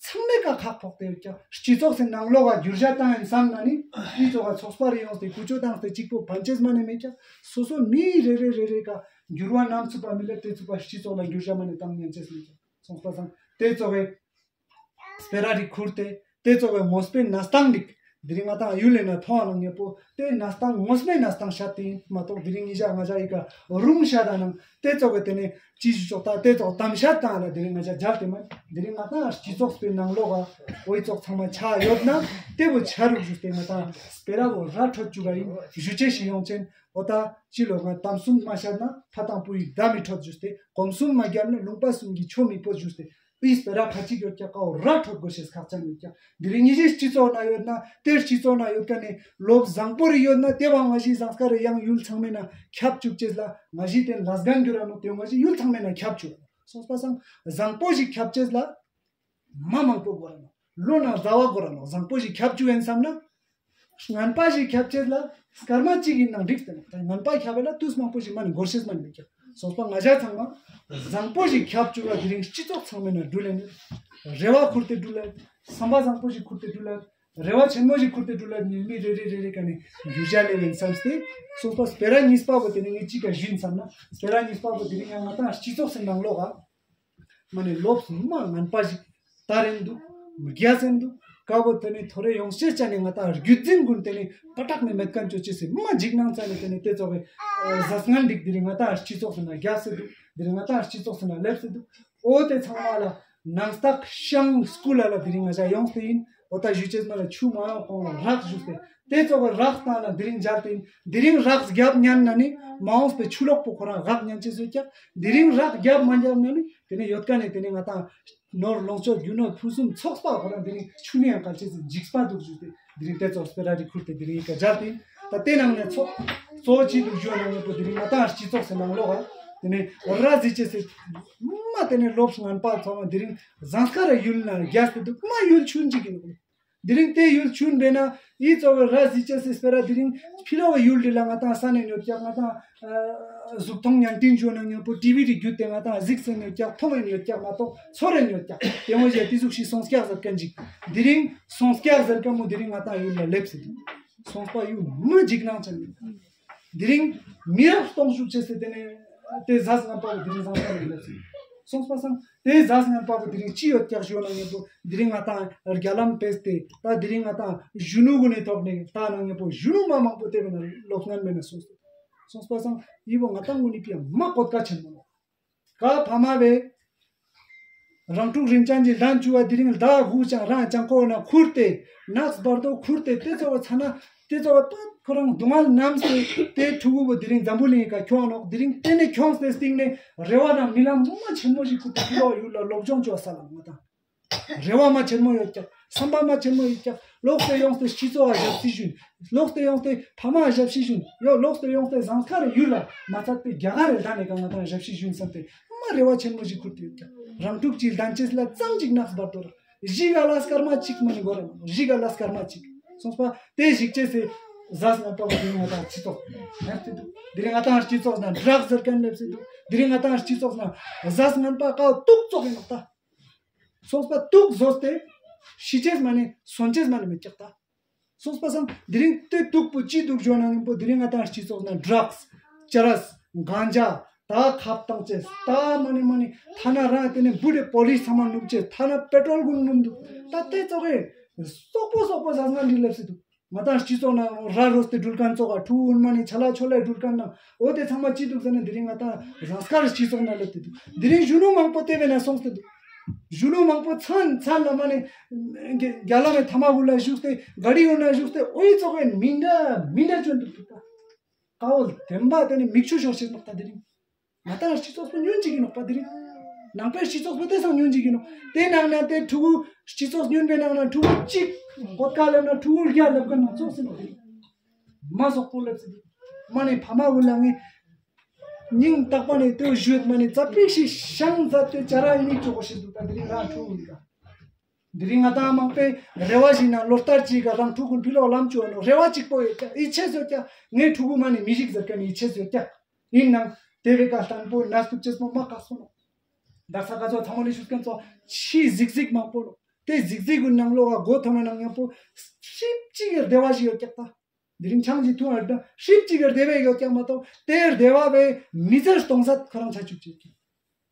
ཚང་མའི་ཀ་ཁག་ཕོག་སྟེ་ཡོད་ཀྱག། སྤྱི་ཚོགས་སི་ནང་ལོགས་ཀ་འགྱུར་བ་བཏང་ཡིན་བསམ་ན་ནི་དེ་ཚོགས་ཀ་ཚོགས་པ་རེ་ཡོངས་ཏེ་ཀུ་ཅོ་བཏང་སྟེ་གཅིག་པོ་ཕན་ཅེས་མ་ནི་མེད་ཀྱག། སོ་སོ་མི་རེ་རེ་རེ་རེ་ཀ་འགྱུར་བ་ནམ་ཚུད་པ་མི་ལེབ་དེ་ཚུད་པ་སྤྱི་ཚོགས་ལ་འགྱུར་བ་མ་ནི་བཏང་ཉན་ཅེས་མེད་ཀྱག། སོང་པ་སང་དེ་ཚོགས་ཀྱི་སྤེ་ར་རིགས་ཁུར་ཏེ་དེ་ཚོགས་ཀྱི་དངོས་པོའི་གནས་སྟངས་རིགས་དེ་རིང་ང་ཏང་ཡུལ་ལས་ན་མཐོང་བ་ནང་ཉེ་པོ་དེ་གནས་སྟངས་དངོས་པོའི་གནས་སྟངས་བཤད་དེ་ཡིན་མ་གཏོགས་དེ་རིང་ཉེ་ཞ་ང་ཞ་ཨི་ཀ་རུང་བཤད་ད་ནང་དེ་ཚོགས་ཀྱི་དེ་ནས་ཅི་ཞུ་ཆོག་ད་དེ་ཚོགས་གཏམ་བཤད་དང་ལ་དེ་རིང་ང་ཞ་སྦྱར་ཏེ་མ་དེ་རིང་ང་ཏང་སྤྱི་ཚོགས་པའི་ནང་ལོགས་ཀ་འོ་ཨི་ཚོགས་ཚང་མ་ཆ་ཡོད་ན་དེ་བོ་ཆ་རུག་ཞུས་ཏེ་ང་ཏང་སྤེ་ར་བོ་ར་འཕྲོད་བཅུག་ག་ཡིན་ཞུ་ཅེས་ཤིག་ཡོང་ཅན། འོ་ད་ཅི་ལོ་ང་གཏམ་གསུམ་མ་བཤད་ན་ཕ་དང་བུ་ཡི་བརྡ་མི་འཕྲོད་ཞུས་ཏེ་གོམ་གསུམ་མ་བརྒྱབ་ན་ལུང་པ་གསུམ་གྱི་ཆོས་མི་ཕོད་ཞུས་ཏེ། ཨི་སྤེ་ར་ཁ་ཅིག་ཡོད་ཀྱག་ཀའོ་ར་འཕྲོད་དགོས་ཤེས་ཁག་ཅན་ཡོད་ཀྱག། དེ་རིང་ཉི་ཞིག་སྤྱི་ཚོགས་ན་ཡོད་ན་དེར་སྤྱི་ཚོགས་ན་ཡོད་ཀ་ནས་ལོབས་བཟང་པོ་རེ་ཡོད་ན་དེ་བ་ང་ཞིག་ཟངས་དཀར་རེ་ཡང་ཡུལ་ཚང་མའི་ན་ཁྱབ་བཅུག་ཅེས་ལ་ང་ཞིག་དེ་ལས་འགན་འགྱུར་ར་ནོ་དེ་ང་ཞིག་ཡུལ་ཚང་མའི་ན་ཁྱབ་བཅུག་སོང་པ་སང་བཟང་པོ་ཞིག་ཁྱབ་ཅེས་ལ་མ་མང་པོ་དགོས་ར་ནོ་ལོ་ན་ཟླ་བ་དགོས་ར་ནོ་བཟང་པོ་ཞིག་ཁྱབ་བཅུག་ཡིན་བསམ་ན། ངན་པ་ཞིག་ཁྱབ་ཅེས་ལ་སྐར་མ་གཅིག་ཡིན་ནང་འགྲིག་སྟེ་ན་ངན་པ་ཁྱབ་པ་ལ་དུས་མང་པོ་ཞིག་མ་ནི་འགོར་ཤེས་མ་ནི་མེད་ཀྱག། སོང་པ་ང་ཞ་ཚང་མ་བཟང་པོ་ཞིག་ཁྱབ་བཅུག་ལ་དེ་རིང་སྤྱི་ཚོགས་ཚང་མའི་ན་འགྲུལ་ལེན་རེ་བ་ཁུར་ཏེ་འགྲུལ་ལེན་བསམ་པ་བཟང་པོ་ཞིག་ཁུར་ཏེ་འགྲུལ་ལེན་རེ་བ་ཆེན་མོ་ཞིག་ཁུར་ཏེ་འགྲུལ་ལེན་ནི་མི་རེ་རེ་རེ་རེ་ཀ་ནས་འགྱུར་བྱ་ལེ་ཡིན་བསམ་སྟེ། སོང་པ་སྤེ་ར་གཉིས་པ་བོ་དེ་ནི་ངས་གཅིག་ག་ཞུ་ཡིན་བསམ་ན་སྤེ་ར་གཉིས་པ་བོ་དེ་རིང་ཡང་ང་ཏང་སྤྱི་ཚོགས་སི་ནང་ལོགས་ཨ། མ་ནི་ལོབས་མ་ངན་པ་ཞིག་ད་རེན་འདུག་རྒྱ་ཟེན་འདུག་ཀ་བོ་དེ་ནི་ཐོ་རེ་ཡོང་ཤེས་ཅན་ནི་ང་ཏང་རྒྱུད་འཛིན་ཀུན་དེ་ནི་པ་ཏག་ནི་མེད་མཁན་ཅོ་ཅེས་སི་མ་འཇིགས་སྣང་ཙ་ནི་དེ་ནི་དེ་ཚོ་གི་ཟས་ངན་འགྲིག་དེ་རིང་ང་ཏང་སྤྱི་ཚོགས་སི་ན་རྒྱབ་སེ་འདུག་དེ་རིང་ང་ཏང་སྤྱི་ཚོགས་སི་ན་ལེབས་སེ་འདུག་འོ་དེ་ཚང་མ་ལ་ནང་རྟགས་ཤང་སྐུལ་ལ་ལ་དེ་རིང་ང་ཞ་ཡོངས་ཏེ་ཡིན། འོ་ད་ཞུ་ཅེས་མ་ལ་ཆུ་མ་ཡོང་གོང་ལ་རགས་ཞུས་ཏེ་དེ་ཚོ་གི་རགས་སྟངས་ལ་དེ་རིང་འཇལ་ཏེ་ཡིན། དེ་རིང་རགས་རྒྱབ་ཉན་ན་ནི་མ་འོངས་པའི་ཆུ་ལོག་པོ་ཁོ་རང་རགས་ཉན་ཅེས་ཡོད་ཀྱག། དེ་རིང་རགས་རྒྱབ་མ་ཉན་ན་ནི་དེ་ནི་ཡོད་ཀ་ནས་དེ་ནི་ང་ཏང་ནོར་ལོངས་སྤྱོད་རྒྱུ་ནོར་ཕུན་སུམ་ཚོགས་པ་ཁོ་རང་དེ་རིང་ཆུ་ནི་ཡང་གལ་ཆེ་ཟིན་འཇིགས་པ་འདུག་ཞུས་ཏེ་དེ་རིང་དེ་ཚོ་སྤེ་ར་རི་ཁུར་ཏེ་དེ་རིང་ཡི་ག་སྦྱར་ཏེ་ད་དེ་ནང་ནས་ཚོགས་གཙོ་བོ་ཅི་འདུག་ཞུ་ནང་ཡོད་པོ་དེ་རིང་ང་ཏང་སྤྱི་ཚོགས་སི་ནང་ལོགས་ཨ་དེ་ནི་ར་ཟི་ཅེས་སི་མ་དེ་ནི་ལོབས་ངན་པ་ཚང་མ་དེ་རིང་ཟངས་དཀར་ར་ཡུལ་ན་རྒྱས་ཏེ་འདུག་མ་ཡུལ་ཆུན་ཅིག་ཡིན་ནོག། དེ་རིང་དེ་ཡུལ་ཆུན་པས་ན་ཨི་ཚོ་བའི་ར་ཟི་ཅེས་སི་སྤེ་ར་དེ་རིང་ཕི་ལོག་ཡུལ་འདི་ལ་ང་ཏང་ས་ནས་ཉོ་ཀྱག་ང་ཏང་གཟུགས་མཐོང་བརྙན་འཕྲིན་ཞུ་ན་ཉོ་པོ་ཊི་ཝི་རི་བརྒྱུད་དེ་ང་ཏང་གཟིགས་སེ་ཉོ་ཀྱག་མཐོང་ཡིན་ཉོ་ཀྱག་མ་གཏོགས་ཚོར་རེ་ཉོ་ཀྱག་དེ་མོ་ཞེས་དེ་ཟུག་ཤིག་སོང་ཀྱག་ཟེར་མཁན་ཅིག། དེ་རིང་སོང་ཀྱག་ཟེར་མཁན་མོ་དེ་རིང་ང་ཏང་ཡུལ་ལ་སླེབས་སེ་འདུག། སོང་པ་ཡུལ་མི་འཇིགས་སྣང་ཅན་ཡིན། དེ་རིང་མི་རབས་སྟོང་ཤུགས་ཆེ་སེ་དེ་ནས་དེ་ཟས་ངན་པ་བོ་དེ་རིང་ཟངས་དཀར་རི་ལ་སོང་པ་སང་དེ་ཟས་ངན་པ་བོ་དེ་རིང་ཅི་ཡོད་ཀྱག་ཞུ་ན་ངེས་པོ་དེ་རིང་ང་ཏང་རྒྱ་ལམ་ཕེས་ཏེ་ད་དེ་རིང་ང་ཏང་གཞོན་ནུ་གུན་ནི་ཐོག་ནས་ད་ན་ངེས་པོ་གཞོན་ནུ་མ་མང་པོ་དེ་བས་ན་ལོབས་ངན་མེད་ན་སོང་སོང་པ་སང་ཡི་བོ་ང་ཏང་གུན་ནི་པི་ཡ་མ་གོད་ཀ་ཆེན་མོ་ནོག། ཀ་ཕ་མ་བས་རང་ཕྲུག་རིན་ཅན་གྱི་ལྡན་བཅུ་བ་དེ་རིང་ཟླ་དགུ་ཅང་རང་ཅང་ཁོ་ན་ཁུར་ཏེ་ནགས་བར་དོ་ཁུར་ཏེ་དེ་ཚོ་བ་ཚ་ན་དེ་ཚོ་བ་ཏོ་ཁོ་རང་སྡུག་བསྔལ་རྣམས་ཏེ་དེ་ཕྲུ་གུ་བོ་དེ་རིང་འཛམ་བུ་གླིང་ག་ཁྱོང་ནོག། དེ་རིང་དེ་ནས་ཁྱོངས་ཏེ་སྟིང་ནས་རེ་བ་དང་རྨི་ལམ་མ་ཆེན་མོ་ཞིག་ཁུར་ཏེ་ཕི་ལོག་ཡུལ་ལ་སློབ་སྦྱོང་བཅོ་ས་ལ་མ་དང་། རེ་བ་མ་ཆེན་མོ་ཡོད་ཀྱག། བསམ་པ་མ་ཆེན་མོ་ཡོད་ཀྱག། ལོག་སྟེ་ཡོངས་ཏེ་སྤྱི་ཚོགས་ལ་ཞབས་ཕྱི་ཞུ། ལོག་སྟེ་ཡོངས་ཏེ་ཕ་མ་ལ་ཞབས་ཕྱི་ཞུ། ཡོ་ལོག་སྟེ་ཡོངས་ཏེ་ཟངས་དཀར་ཡུལ་ལ་མ་ཚད་པའི་རྒྱ་གར་རི་ལ་ནས་གང་ང་ཏང་ཞབས་ཕྱི་ཞུ་བསམ་སྟེ་མ་རེ་བ་ཆེན་མོ་ཞིག་ཁུར་ཏེ་ཡོད་ཀྱག། རང་ཕྲུག་ཅིག་ལྡན་ཅེས་ལ་ཙམ་ཅིག་ནགས་བར་དོ་ར་གཞི་ག་ལ་སྐར་མ་གཅིག་མ་ནི་གོ་ར་མ་གཞི་ག་ལ་སྐར་མ་གཅིག་སོང་པ་དེ་ཞིག་ཅེས་སི་ཟས་ངན་པ་བོ་དེ་རིང་ང་ཏང་སྤྱི་ཚོགས་ལེབས་སེ་འདུག། དེ་རིང་ང་ཏང་སྤྱི་ཚོགས་ན་ཌྲག་ཟེར་མཁན་ལེབས་སེ་འདུག། དེ་རིང་ང་ཏང་སྤྱི་ཚོགས་ན་ཟས་ངན་པ་ཀ་བོ་དུག་ཙོགས་ཡིན་ནོག་ད། སོང་པ་དུག་བཟོས་ཏེ་ཤི་ཅེས་མ་ནི་སོན་ཅེས་མ་ནི་མེད་ཀྱག་ད། སོང་པ་སང་དེ་རིང་དེ་དུག་པོ་ཅི་དུག་ཞུ་ན་ངན་པོ་དེ་རིང་ང་ཏང་སྤྱི་ཚོགས་ན་ཌྲགས་ཅ་རས་གན་ཇ་ད་ཁབ་བཏང་ཅེས་ད་མ་ནི་མ་ནི་ཐ་ན་རང་དེ་ནི་བུ་རེ་པོ་ལིས་ཚང་མ་ནུབ་ཅེས་ཐ་ན་པེ་ཊྲོལ་གུན་ནུབ་འདུག། ད་དེ་ཙོགས་སི་སོག་པོ་སོག་པོ་ཟས་ངན་འདི་ལེབས་སེ་འདུག། ང་ཏང་སྤྱི་ཚོགས་ནང་ར་རོས་ཏེ་འགྲུལ་མཁན་ཙོགས་ཨ་ཕྲུ་གུ་མ་ནི་ཆ་ལ་ཆོ་ལ་འགྲུལ་མཁན་ནང་འོ་དེ་ཚང་མ་ཅི་འདུག་ཟེར་ན་དེ་རིང་ང་ཏང་ཟངས་དཀར་སྤྱི་ཚོགས་ནང་སླེབས་ཏེ་འདུག། དེ་རིང་གཞོན་ནུ་མང་པོ་དེ་བས་ན་སོང་སྟེ་འདུག། གཞོན་ནུ་མང་པོ་ཚན་ཚན་ལ་མ་ནི་རྒྱ་རྒྱ་ལམ་མི་ཐ་མག་གུན་ལ་བཞུགས་ཏེ་ག་རི་གུན་ལ་བཞུགས་ཏེ་འོ་ཡི་ཙོགས་ཨིན་མི་འདྲ་མི་འདྲ་བཅོན་འདུག་འདུག་ད། ཀ་བོ་བདེན་པ་དེ་ནི་མིག་ཆུ་ཤོར་ཤེས་ནོག་ད་དེ་རིང་། ང་ཏང་སྤྱི་ཚོགས་པོ་ཉུང་ཅིག་ཨིན་ནོག་པ་དེ་རིང་། ནང་པའི་སྤྱི་ཚོགས་པོ་དེ་སང་ཉུང་ཅིག་ཨིན་ནོག། དེ་ནང་ན་དེ་ཕྲུ་གུ་སྤྱི་ཚོགས་ཉུང་པའི་ནང་ན་ཕྲུ་གུ་གཅིག་གོད་ཀ་ལེབ་ན་ཕྲུ་གུ་བརྒྱ་ལེབ་མཁན་ནང་ཙོགས་ཨིན་ནོག་དེ་རིང་། མ་སོག་པོ་ལེབ་སེ་དུག། མ་ནི་ཕ་མ་གུན་ལ་ངས་སྙིང་ཐག་པ་ནས་དེ་ཞུས་མ་ནི་ཙ་པིག་ཞིག་ཤང་མཛད་དེ་བྱ་ར་ཡིན་ནི་ཅོ་གོ་ཤེས་དུག་པ་དེ་རིང་རང་ཕྲུ་གུ་ཡིན་ཀ། དེ་རིང་ང་ཏང་མང་པོའི་རེ་བ་ཞིག་ན་ལོ་ལྟར་ཅིག་ག་རང་ཕྲུ་གུ་ཕི་ལོག་ལམ་བཅུ་བ་ནོ་རེ་བ་གཅིག་པོ་ཡོད་ཀྱག། ཡིད་ཆེས་ཡོད་ཀྱག། ངའི་ཕྲུ་གུ་མ་ནི་མི་ཞིག་ཟེར་མཁན་ཡིད་ཆེས་ཡོད་ཀྱག། ཡིན་ནང་དེ་བས་ཀ་བརྟན་པོ་ན་སྟུག་ཅེས་པོ་མ་ཁག་སོང་ནོ། དག་ས་ཀ་ཚོ་ཚང་མ་ལས་ཞུས་མཁན་ཚོ་ཕྱི་གཟིགས་གཟིགས་མང་པོ་ལོ། དེ་གཟིགས་གཟིགས་གུན་ནང་ལོག་ག་མགོ་ཐོན་ན་ནང་མཉམ་པོ་ཧྲིབ་ཅིག་གི་བདེ་བ་ཞིག་ཡོད་ཀྱག་ད། དེ་རིང་ཆང་ཅིག་འཐུང་བ་ཧྲིབ་ཅིག་གི་བདེ་བ་ཡོད་ཀྱག་མ་གཏོགས་དེ་བདེ་བ་བས་མི་ཚེ་སྟོང་ཟད་ཁོ་རང་ཆ་བཅུག་ཅིག་ཀྱག།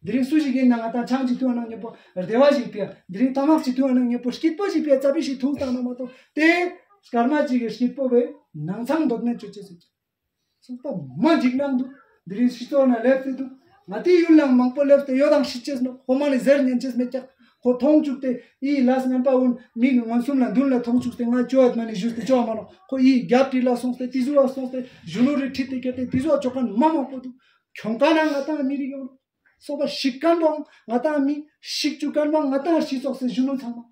དེ་རིང་སུ་ཞིག་ཡིན་ན་ང་ཏང་ཆང་ཅིག་འཐུང་ན་མཉམ་པོ་བདེ་བ་ཞིག་ཕིའ། དེ་རིང་ཐ་མག་ཅིག་འཐུང་ན་མཉམ་པོ་སྐྱིད་པོ་ཞིག་ཕིའ་ཙ་པིག་ཞིག་འཐུང་བཏང་ན་མ་གཏོགས་དེ་སྐར་མ་ཅིག་གི་སྐྱིད་པོ་བས་ནང་ཚང་འདོད་མེད་ཅོ་ཅེས་སུ་ཅིག་སོང་པ་མ་འཇིགས་སྣང་འདུག། དེ་རིང་སྤྱི་ཚོགས་ན་ལེབས་ཏེ་འདུག། ང་ཏི་ཡུལ་ལ་མང་པོ་ལེབས་ཏེ་ཡོད་དང་ཤི་ཅེས་ནོ། ཁོ་མ་ནི་ཟེར་ཉན་ཅེས་མེད་ཀྱག། ཁོ་མཐོང་བཅུག་སྟེ་ཨི་ལས་ངན་པ་འུན་མི་ངན་སུམ་ལ་མདུན་ལ་མཐོང་བཅུག་སྟེ་ང་ཅོ་ཨད་མ་ནི་ཞུས་ཏེ་ཅོ་ཨ་མ་ནོ། ཁོ་ཨི་རྒྱབ་དྲི་ལ་སོང་སྟེ་ཏི་ཟུ་བ་སོང་སྟེ་གཞོན་ནུ་རི་ཁྲིད་དེ་ཁྱེར་ཏེ་ཏི་ཟུ་བ་ཅོ་མཁན་མ་མང་པོ་འདུག། ཁྱོང་ཀ་ན་ང་ཏང་མི་རིགས་ཡོང་། སོགས་པ་ཤིག་ཁན་བོ་ང་ཏང་མི་ཤིག་ཅུག་ཁན་བོ་ང་ཏང་སྤྱི་ཚོགས་སི་གཞོན་ནུ་ཚང་མ།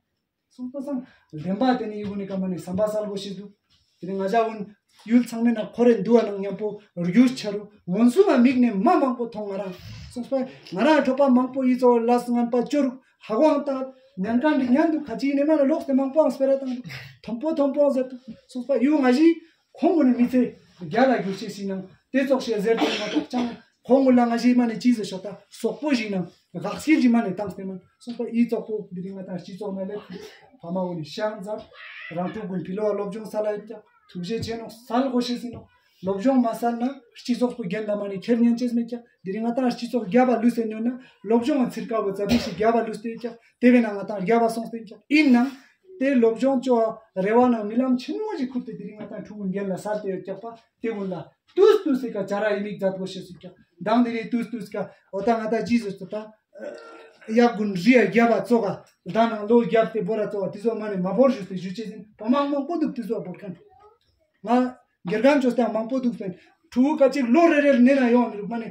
སོང་པ་སང་བདེན་པ་དེ་ནི་ཡུ་གུ་ནི་ཀ་མ་ནི་བསམ་པ་སལ་གོ་ཤེས་འདུག། དེ་ནི་ང་ཅག་གུན་ཡུལ་ཚང་མའི་ནང་ཁོ་རེ་འདུ་བ་ནང་མཉམ་པོ་རྒྱུས་ཆ་རུ་མངོན་སུམ་མ་མིག་ནས་མ་མང་པོ་མཐོང་ང་རང་། སོང་པ་ང་རང་གྲོགས་པ་མང་པོ་ཡི་ཚོ་ལས་ངན་པ་ཅོ་རུ་ཧ་གོ་ཨང་ཏང་ཉན་ཁན་རིག་ཉན་འདུག། ཁ་ཅིག་ནས་མ་ནི་ལོག་སྟེ་མང་པོ་ཨང་སྤེ་ར་བཏང་འདུག། མཐོན་པོ་མཐོན་པོ་ཨང་ཟེར་འདུག། སོང་པ་ཡུ་ང་ཞིག་ཁོང་གུན་ནི་མི་ཚེ་རྒྱལ་ལ་གྱུར་ཤེས་སི་ནང་དེ་ཙོགས་ཤིག་ཟེར་ཏེ་མ་གཏོགས་ཅང་ཁོང་གུན་ལ་ང་ཞིག་མ་ནི་ཅི་ཟེར་ཤོག་ད་སོག་པོ་ཞིག་ནང་དགག་སྐྱེལ་ཞིག་མ་ནི་བཏང་སྟེ་མ། སོང་པ་ཡི་ཙོག་པོ་འདི་རིང་ང་ཏང་སྤྱི་ཚོགས་ནང་ལས་ཕ་མ་གུན་ནི་ཤང་ཛད། རང་ཕྲུག་གུན་ཕི་ལོག་སློབ་སྦྱོང་སལ་ལ་ཡོད་ཀྱག། ཐུགས་རྗེ་ཆེ་ནོག། སལ་གོ་ཤེས་སི་ནོག། སློབ་སྦྱོང་མ་སལ་ན་སྤྱི་ཚོགས་པོ་རྒྱན་ལ་མ་ནི་ཁྱེར་ཉན་ཅེས་མེད་ཀྱག། འདི་རིང་ང་ཏང་སྤྱི་ཚོགས་རྒྱབ་པ་ལུས་ཏེ་ཉོན་ན་སློབ་སྦྱོང་ཚིར་ཀ་བོ་ཙ་པིག་ཞིག་རྒྱབ་པ་ལུས་ཏེ་ཡོད་ཀྱག། དེ་བས་ན་ང་ཏང་རྒྱབ་པ་སོང་སྟེ་ཡོད་ཀྱག། ཨིན་ནའང་དེ་སློབ་སྦྱོང་ཅོ་བ་རེ་བ་ནང་རྨི་ལམ་ཆེན་མོ་ཞིག་ཁུར་ཏེ་འདི་རིང་ང་ཏང་ཕྲུ་གུ་རྒྱན་ལ་སལ་ཏེ་ཡོད་ཀྱག་པ། དེ་གུན་ལ་ཏུས་ཏུས་སི་ཀ་བྱ་ར་ཡི་མིག་ཛད་གོ་ཤེས་སི་ཀྱག། མདང་དེ་རིང་ཏུས་ཏུས་ཀ་འོ་ད་ང་ཏང་ཅི་ཟེར་ཏེ་ད་ཡག་གུན་རི་ཡ་རྒྱབ་པ་ཙོགས་ཀ་ད་ནང་ལོ་རྒྱབ་སྟེ་བོར་ར་ཙོགས་ཀ་དེ་ཚོ་མ་ནི་མ་བོར་ཞུས་ཏེ་ཞུ་ཅེས་ཨིན། ཕ་མ་མང་པོ་འདུག་དེ་ཚོ་བོར་ཁན། ང་དགེ་རྒན་ཅོས་ཏེ་མང་པོ་འདུག་སྟེ་ཕྲུ་གུ་ཀ་ཅིག་ལོ་རེ་རེར་ནེ་ན་ཡོང་མི་རུག། མ་ནི་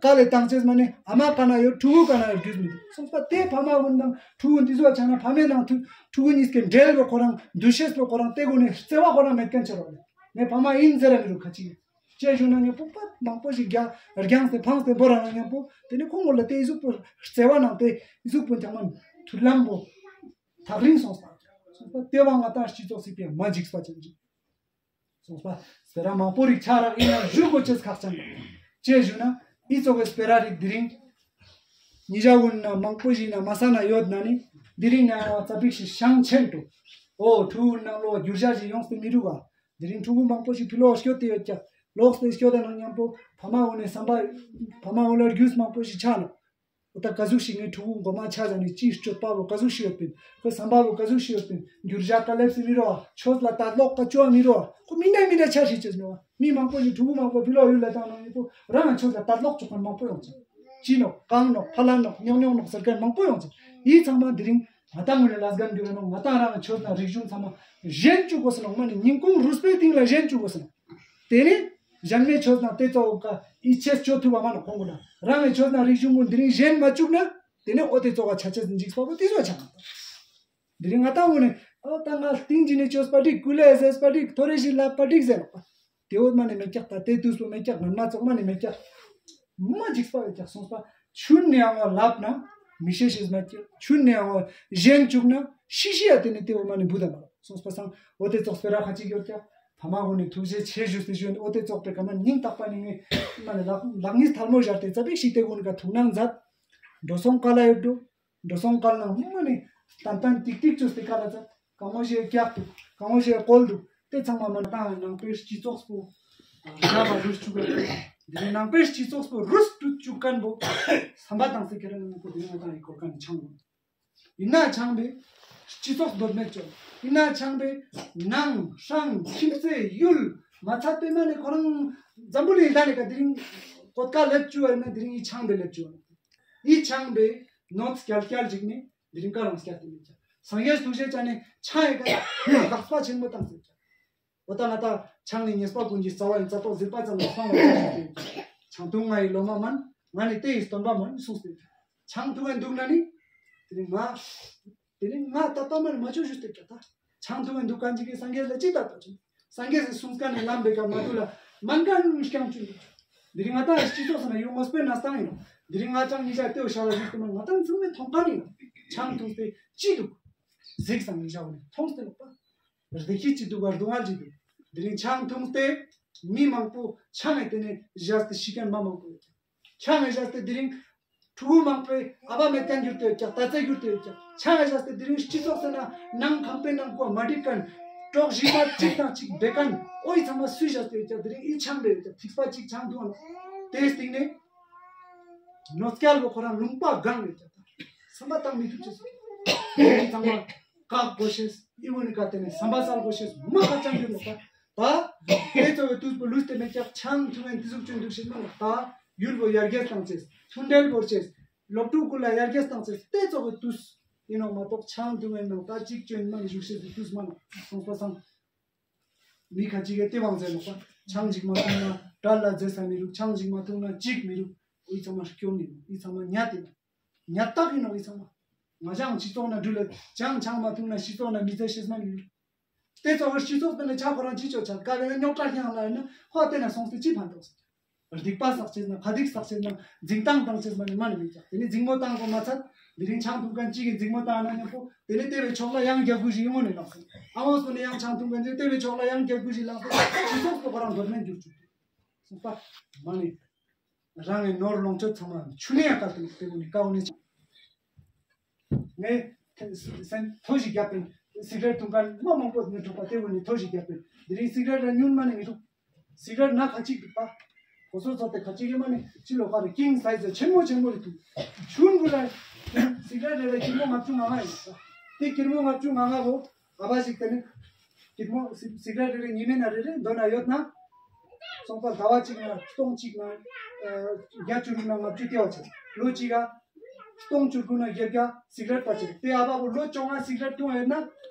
ཀ་ལེ་བཏང་ཅེས་མ་ནི་ཨ་མ་ཀ་ན་ཡོད་ཕྲུ་གུ་ཀ་ན་ཡོད་རྒྱུས་མི་འདུག། སོང་པ་དེ་ཕ་མ་གུན་དང་ཕྲུ་གུ་འདི་ཚོ་ཆ་ན་ཕ་མའི་ནང་ཐུ་ཕྲུ་གུ་གཉིས་ཀའི་འབྲེལ་བོ་ཁོ་རང་འདུ་ཤེས་པོ་ཁོ་རང་དེ་གུན་ནི་བརྩེ་བ་ཁོ་རང་མེད་ཁན་ཆ་རོགས་ལེ། ངས་ཕ་མ་ཨིན་ཟེར་ར་མི་རུག་ཁ་ཅིག། ཅེས་ཞུ་ན་ཉམ་པོ་པ་མང་པོ་ཞིག་རྒྱ་རྒྱངས་ཏེ་ཕངས་ཏེ་བོར་ར་ན་ཉམ་པོ་དེ་ནི་ཁོང་གུན་ལ་དེ་ཨི་ཟུག་པོ་བརྩེ་བ་ནང་དེ་ཨི་ཟུག་པོ་ཐང་མ་མཐུན་ལམ་པོ་ཐག་རིང་སོང་སྟེ་སོང་པ་དེ་བ་ང་ཏང་སྤྱི་ཚོགས་སི་ཕིའ་མ་འཇིགས་པ་ཅན་ཅིག། སོང་པ་སྤེ་ར་མང་པོ་རིག་ཆ་རག་ཨིན་ན་ཞུ་གོ་ཅེས་ཁག་ཅན་ཅེས་ཞུ་ན་ཨི་ཙོགས་སི་སྤེ་ར་རིག་དེ་རིང་ཉི་ཞག་གུན་ན་མང་པོ་ཞིག་ན་མ་ས་ན་ཡོད་ན་ནི་དེ་རིང་ན་ཙ་པིག་ཞིག་ཤང་ཆེན་འགྲོ། འོ་ཕྲུ་གུ་ནང་ལོ་འགྱུར་བ་ཞིག་ཡོངས་ཏེ་མི་རུག་ག། དེ་རིང་ཕྲུ་གུ་མང་པོ་ཞིག་ཕི་ལོག་སྐྱོད་དེ་ཡོད་ཀྱག། ལོག་སྟེ་སྐྱོད་དེ་ནང་ཉམ་པོ་ཕ་མ་འོ་ནས་བསམ་པ་ཕ་མ་འོ་ལ་རྒྱུས་མང་པོ་ཞིག་ཆ་ནོག། འོ་ད་ཀ་ཟུག་ཞིག་ངའི་ཕྲུ་གུ་མགོ་མ་ཆ་ཟ་ནི་ཅིའི་སྤྱོད་པ་བོ་ཀ་ཟུག་ཞིག་ཡོད་པིན། ཁོའི་བསམ་པ་བོ་ཀ་ཟུག་ཞིག་ཡོད་པིན། འགྱུར་བ་ཀ་ལེབ་སི་མི་རོ་བ། ཆོས་ལ་ལྟ་ལོག་ཀ་ཅོ་བ་མི་རོ་བ། ཁོ་མི་འདྲ་མི་འདྲ་ཆ་ཤེས་ཅེས་ནོ་བ། མི་མང་པོ་ཞིག་ཕྲུ་གུ་མང་པོ་ཕི་ལོག་ཡུལ་ལ་བཏང་ནོ་ཡིན་པོ་རང་ཆོས་ལ་ལྟ་ལོག་ཅོ་ཁན་མང་པོ་ཡོང་ཅེས། ཅི་ནོག་གང་ནོག་ཕ་ལ་ནོག་ཉོག་ཉོག་ནོག་ཟེར་ཁན་མང་པོ་ཡོང་ཅེས། ཡི་ཚང་མ་དེ་རིང་ང་ཏང་ངོས་ལ་ལས་འགན་འདུག་ནོག། ང་ཏང་རང་ཆོས་ན་རིག་གཞུང་ཚང་མ་ཞན་ཅུག་གོས་ནོག། མ་ནི་ཉིན་གུང་རུས་པའི་གཏིང་ལ་ཞན་ཅུག་གོས་ནོག། དེ་ནི་གཞན་མའི་ཆོས་ན་དེ་ཙོགས་ཀ་ཡིད་ཆེས་ཅོ་ཐུབ་པ་མ་ནོག་ཁོང་གུན་ལ། རང་གི་ཆོས་ན་རིག་གཞུང་གུན་དེ་རིང་ཞན་མ་ཅུག་ན་དེ་ནི་འོ་དེ་ཙོགས་ཀ་ཆ་ཆེས་འཇིགས་པ་པོ་དེ་ཙོགས་ཆ་ནོག། དེ་རིང་ང་ཏང་གུན་ནི་འོ་ད་ང་སྟིང་ཅིག་ནི་ཅོས་པ་འགྲིག། ཀུ་ལེ་ཟེར་པ་འགྲིག། ཐོ་རེ་ཞིག་ལབ་པ་འགྲིག་ཟེར་ནོག་པ། དེ་འོ་མ་ནི་མེད་ཀྱག། ད་དེ་དུས་སུ་མེད་ཀྱག། ང་མ་ཙོགས་མ་ནི་མེད་ཀྱག། མ་འཇིགས་པ་ཡོད་ཀྱག། སོང་པ་ཆུན་ནས་ཡང་བ་ལབ་ན་མི་ཤེས་ཤེས་མ་ཀྱག། ཆུན་ནས་ཡང་བ་ཞན་ཅུག་ན་ཤི་ཤི་ཡ་དེ་ནི་དེ་འོ་མ་ནི་བུ་ད་མ་ལོ། སོང་པ་སང་འོ་དེ་ཙོགས་སྤེ་ར་ཁ་ཅིག་ཡོད་ཀྱག། ཕ་མ་གུན་ནི་ཐུགས་རྗེ་ཆེ་ཞུས་ཏེ་ཞུ་ཡིན། འོ་དེ་ཙོགས་པའི་ཀ་མ་སྙིང་ཐག་པ་ནི་ངས་མ་ནི་ལག་ལག་གཉིས་ཐལ་མོ་སྦྱར་ཏེ་ཙ་པིག་ཞིག་དེ་གུན་ཀ་ཐུགས་སྣང་མཛད། འགྲོ་སོང་ག་ལ་ཡོད་འགྲོ། འགྲོ་སོང་ག་ལ་ན་མ་ནི་ཏན་ཏན་ཏིག་ཏིག་ཅོས་ཏེ་ག་ལ་ཙ། གང་བོ་ཞིག་རྒྱག་འདུག། གང་བོ་ཞིག་བཀོལ་འདུག། དེ་ཚང་མ་མ་ནི་ཏང་ནང་པའི་སྤྱི་ཚོགས་པོ་རྒྱབ་པ་རུས་ཅུག་ག། དེ་ནང་པའི་སྤྱི་ཚོགས་པོ་རུས་ཏུ་ཅུག་ཁན་བོ་བསམ་པ་བཏང་སྟེ་ཁྱེར་ན་ནང་པོ་དེ་ནང་ཏང་ཡི་གོ་ཁན་ཆང་བོ། ཡིན་ན་ཆང་བས་སྤྱི་ཚོགས་འདོད་མེད་ཅོ། ཡིན་ན་ཆང་བས་ནང་ཧྲང་ཁྱིམ་མཚེས་ཡུལ་མ་ཚད་པའི་མ་ནི་ཁོ་རང་འཛམ་བུ་གླིང་ལ་ནི་ཀ་དེ་རིང་གོད་ཀ་ལེབ་ཅུག་པ་ཡིན་ན་དེ་རིང་ཡི་ཆང་བས་ལེབ་ཅུག་པ་ཡིན། ཡི་ཆང་བས་ནོར་སྐྱལ་སྐྱལ་ཅིག་ནི་དེ་རིང་ཀ་རང་སྐྱལ་ཏེ་མེད་ཀྱག། སངས་རྒྱས་ཐུགས་རྗེ་ཅན་ནི་ཆང་ཡི་ཀ་དགག་པ་ཆེན་མོ་བཏང་ཟེར་ཀྱག། འོ་ད་ང་ད་ཆང་ནི་ཉེས་པ་ཀུན་གྱི་རྩ་བ་ཡིན། རྩ་ཐོག་ཟིལ་པ་ཙམ་ལ་སོང་བ་ཆང་ཐུང་ང་ཡི་ལོ་མ་མན། ང་ནི་དེ་ཡི་སྟོན་པ་མན་གསུངས་ཏེ། ཆང་ཐུང་ང་འདུག་ན་ནི་དེ་ནི་ང་དེ་ནི་ང་ད་ལྟ་མ་ནི་མ་ཅོ་ཞུས་ཏེ་ཀྱག། ད་ཆང་ཐུང་ང་འདུག་ཁན་ཅིག་གི་སངས་རྒྱས་ལ་ཅི་ད་ལྟ་ཅོ། སངས་རྒྱས་སི་གསུངས་ཁན་ནི་ལམ་པའི་ཀ་མ་འདུག་ལ་མན་ཁན་རྐྱང་ཅོ་འདུག། དེ་རིང་ང་ད་སྤྱི་ཚོགས་སུ་ན་ཡོང་ངོས་པའི་ན་སྟངས་ཡིན་ནོག། དེ་རིང་ང་ཅང་ཉི་ཞག་ལྟེ་བ་ཤ་ལ་བཞུགས་ཏེ་མ་ང་ད་ཚང་མས་མཐོང་ཁན་ཡིན་ནོག། ཆང་ཐུང་སྟེ་ཅི་འདུག་གཟིགས་སང་ཉི་ཞག་ནི་མཐོང་སྟེ་ནོག་པ། བདེ་སྐྱིད་ཅི་འདུག་ག་སྡུག་བསྔལ་ཅི་འདུག། དེ་རིང་ཆང་ཐུང་སྟེ་མི་མང་པོ་ཆང་ངི་དེ་ནས་བཞག་སྟེ་ཤི་ཁན་མ་མང་པོ་ཡོད་ཀྱག། ཆང་ངི་བཞག་སྟེ་དེ་རིང་ཕྲུ་གུ་མང་པོའི་ཨ་བ་མེད་ཁན་གྱུར་ཏེ་ཡོད་ཀྱག། ད་ཚེ་གྱུར་ཏེ་ཡོད་ཀྱག། ཆང་ངི་བཞག་སྟེ་དེ་རིང་སྤྱི་ཚོགས་སུ་ན་ནང་ཁང་པའི་ནང་ཁུ་མ་འགྲིག་ཁན་གྲོགས་ཞི་མ་གཅིག་དང་གཅིག་བེ་ཁན་འོ་ཡི་ཚང་མ་སུས་བཞག་སྟེ་ཡོད་ཀྱག། དེ་རིང་ཡི་ཆང་བས་ཡོད་ཀྱག། ཐིགས་པ་གཅིག་ཆང་ཐུང་ང་དེའི་སྟེང་ནས་ནོར་སྐྱལ་བོ་ཁོ་རང་ལུང་པ་གང་རེད་ཀྱག། ད་བསམ་པ་བཏང་མི་ཐུབ་ཅེས་སོ། དེ་ཚང་མ་བཀག་དགོས་ཤེས་ཨི་བོ་ནི་ཀ་དེ་ནས་བསམ་པ་སལ་དགོས་ཤེས་མ་ཁ་ཅང་གི་ལོག་པ། ད་དེ་ཚོ་གི་དུས་པོ་ལུས་ཏེ་མེད་ཀྱག། ཆང་ཐུང་ངན་དེ་ཟུག་ཅོ་འདུག་ཤེས་མ་ལོག། ད་ཡུལ་བོ་ཡར་རྒྱས་བཏང་ཅེས་མཐུན་འབྲེལ་བོར་ཅེས་སློབ་ཕྲུག་ཀུན་ལ་ཡར་རྒྱས་བཏང་ཅེས་དེ་ཚོ་གི་དུས་ཡིན་ནོག་མ་གཏོགས་ཆང་ཐུང་ངན་ནང་ད་གཅིག་ཅོ་ཡིན་མ་ནི་བཞུགས་ཤེས་སི་དུས་མ་ནོག། སོང་པ་སང་མི་ཁ་ཅིག་གི་དེ་བང་ཟེར་ནོག་པ། ཆང་ཞིག་མ་འཐུང་ན་གྲལ་ལ་འཛེགས་ས་མི་རུག། ཆང་ཞིག་མ་འཐུང་ན་ཅིག་མི་རུག། འི་ཚང་མ་སྐྱོན་ཨིན་ནོག། འི་ཚང་མ་ཉེས་ཏེ་ནོག། ཉེས་དག་ཨིན་ནོག། འི་ཚང་མ་ང་ཞའང་སྤྱི་ཚོགས་ནང་འགྲུལ་ལེ་ཅང་ཆང་མ་འཐུང་ན་སྤྱི་ཚོགས་ནང་མི་ཚེ་ཤེས་མ་ནི། ཏེ་ཚོ་བོ་སྤྱི་ཚོགས་པེ་ནེ་ཆ་ཁོ་རང་ཅི་ཅོ་ཆ་ཀ་ལེ་ན་རྙོག་དྲ་རྐྱང་ལ་ཨིན་ན་ཁོ་ཏེ་ན་སོང་སྟེ་ཅི་ཕན་ཐོགས་སོང་། སྡིག་པ་བསགས་ཅེས་ན་ཁ་སྡིག་བསགས་ཅེས་ན་འཛིང་སྟངས་བཏང་ཅེས་མ་ནི་མ་ནི་མེད་ཀྱག། ཏེ་ནེ་འཛིང་མོ་བཏང་གོ་མ་ཚད་དེ་རིང་ཆང་འཐུང་མཁན་ཅིག་གི་འཛིང་མོ་བཏང་ན་ཉམ་པོ་ཏེ་ནེ་ཏེ་བོའི་ཕྱོགས་ལ་ཡང་རྒྱག་གུ་ཞིག་ཡོང་ནི་ལགས་སོ། ཨ་བོ་སོ་ནེ་ཡང་ཆང་འཐུང་མཁན་ཅིག་ཏེ་བོའི་ཕྱོགས་ལ་ཡང་རྒྱག་གུ་ཞིག་ལགས་སོ། སྤྱི་ཚོགས་སུ་ཁོ་རང་གདོད་མའི་འགྱུར་བཅུག་སོང་པ་མ་ནི། རང་གི་ནོར་ལོངས་སྤྱོད་ཚང་མ་ཆུ་ནེ་ཡང་བཀལ་ཏེ་ནོག། ཏེ་བོ་ནི་ཀ་བོ་ནི་ཆང་། ངས་སེམས་ཐོ་ཞིག་རྒྱབ་པིན། སིག་རེཊ་འཐུང་མཁན་མ་མང་པོ་ནི་འགྲོ་པ་ཏེ་བོ་ནི་ཐོ་ཞིག་རྒྱབ་པིན། དེ་རིང་སིག་རེཊ་ར་ཉུང་མ་ནི་མི་འཐུང་། སིག་རེཊ་ན་ཁ་ཅིག་འདུག་པ། ཁོ་ཚོ་ཚོ་ཏེ་ཁ་ཅིག་ཡོད་མ་ནི་ཅི་ལོ་ཁ་རེ་ཀིང་སའིཛ་ཆེན་མོ་ཆེན་མོ་རེ་འཐུང་། ཆུན་གུ་ལ་སིག་རེཊ་རེ་རེ་ཀིར་མོ་ལྔ་བཅུ་ང་ལྔ་ཡིན་པ། ཏེ་ཀིར་མོ་ལྔ་བཅུ་ང་ལྔ་བོ་ཨ་བ་ཞིག་ཏེ་ནི་ཀིར་མོ་སིག་སིག་རེཊ་རེ་རེ་ཉི་མའི་ནང་རེ་རེ་དོ་ན་ཡོད་ན། སོང་པ་ཟླ་བ་གཅིག་ན་སྟོང་གཅིག་ན་ཨ་བརྒྱད་ཅུ་རུ་ན་ལྔ་བཅུ་ཏེ་བ་ཆེ། ལོ་གཅིག་ག་སྟོང་བཅུ་དགུ་ན་བརྒྱད་བརྒྱ་སིག་རེཊ་པ་ཆེ། ཏེ་ཨ་བ་བོ་ལོ་བཅོ་ལྔ་སིག་རེཊ་འཐུང་ཡོད་ན་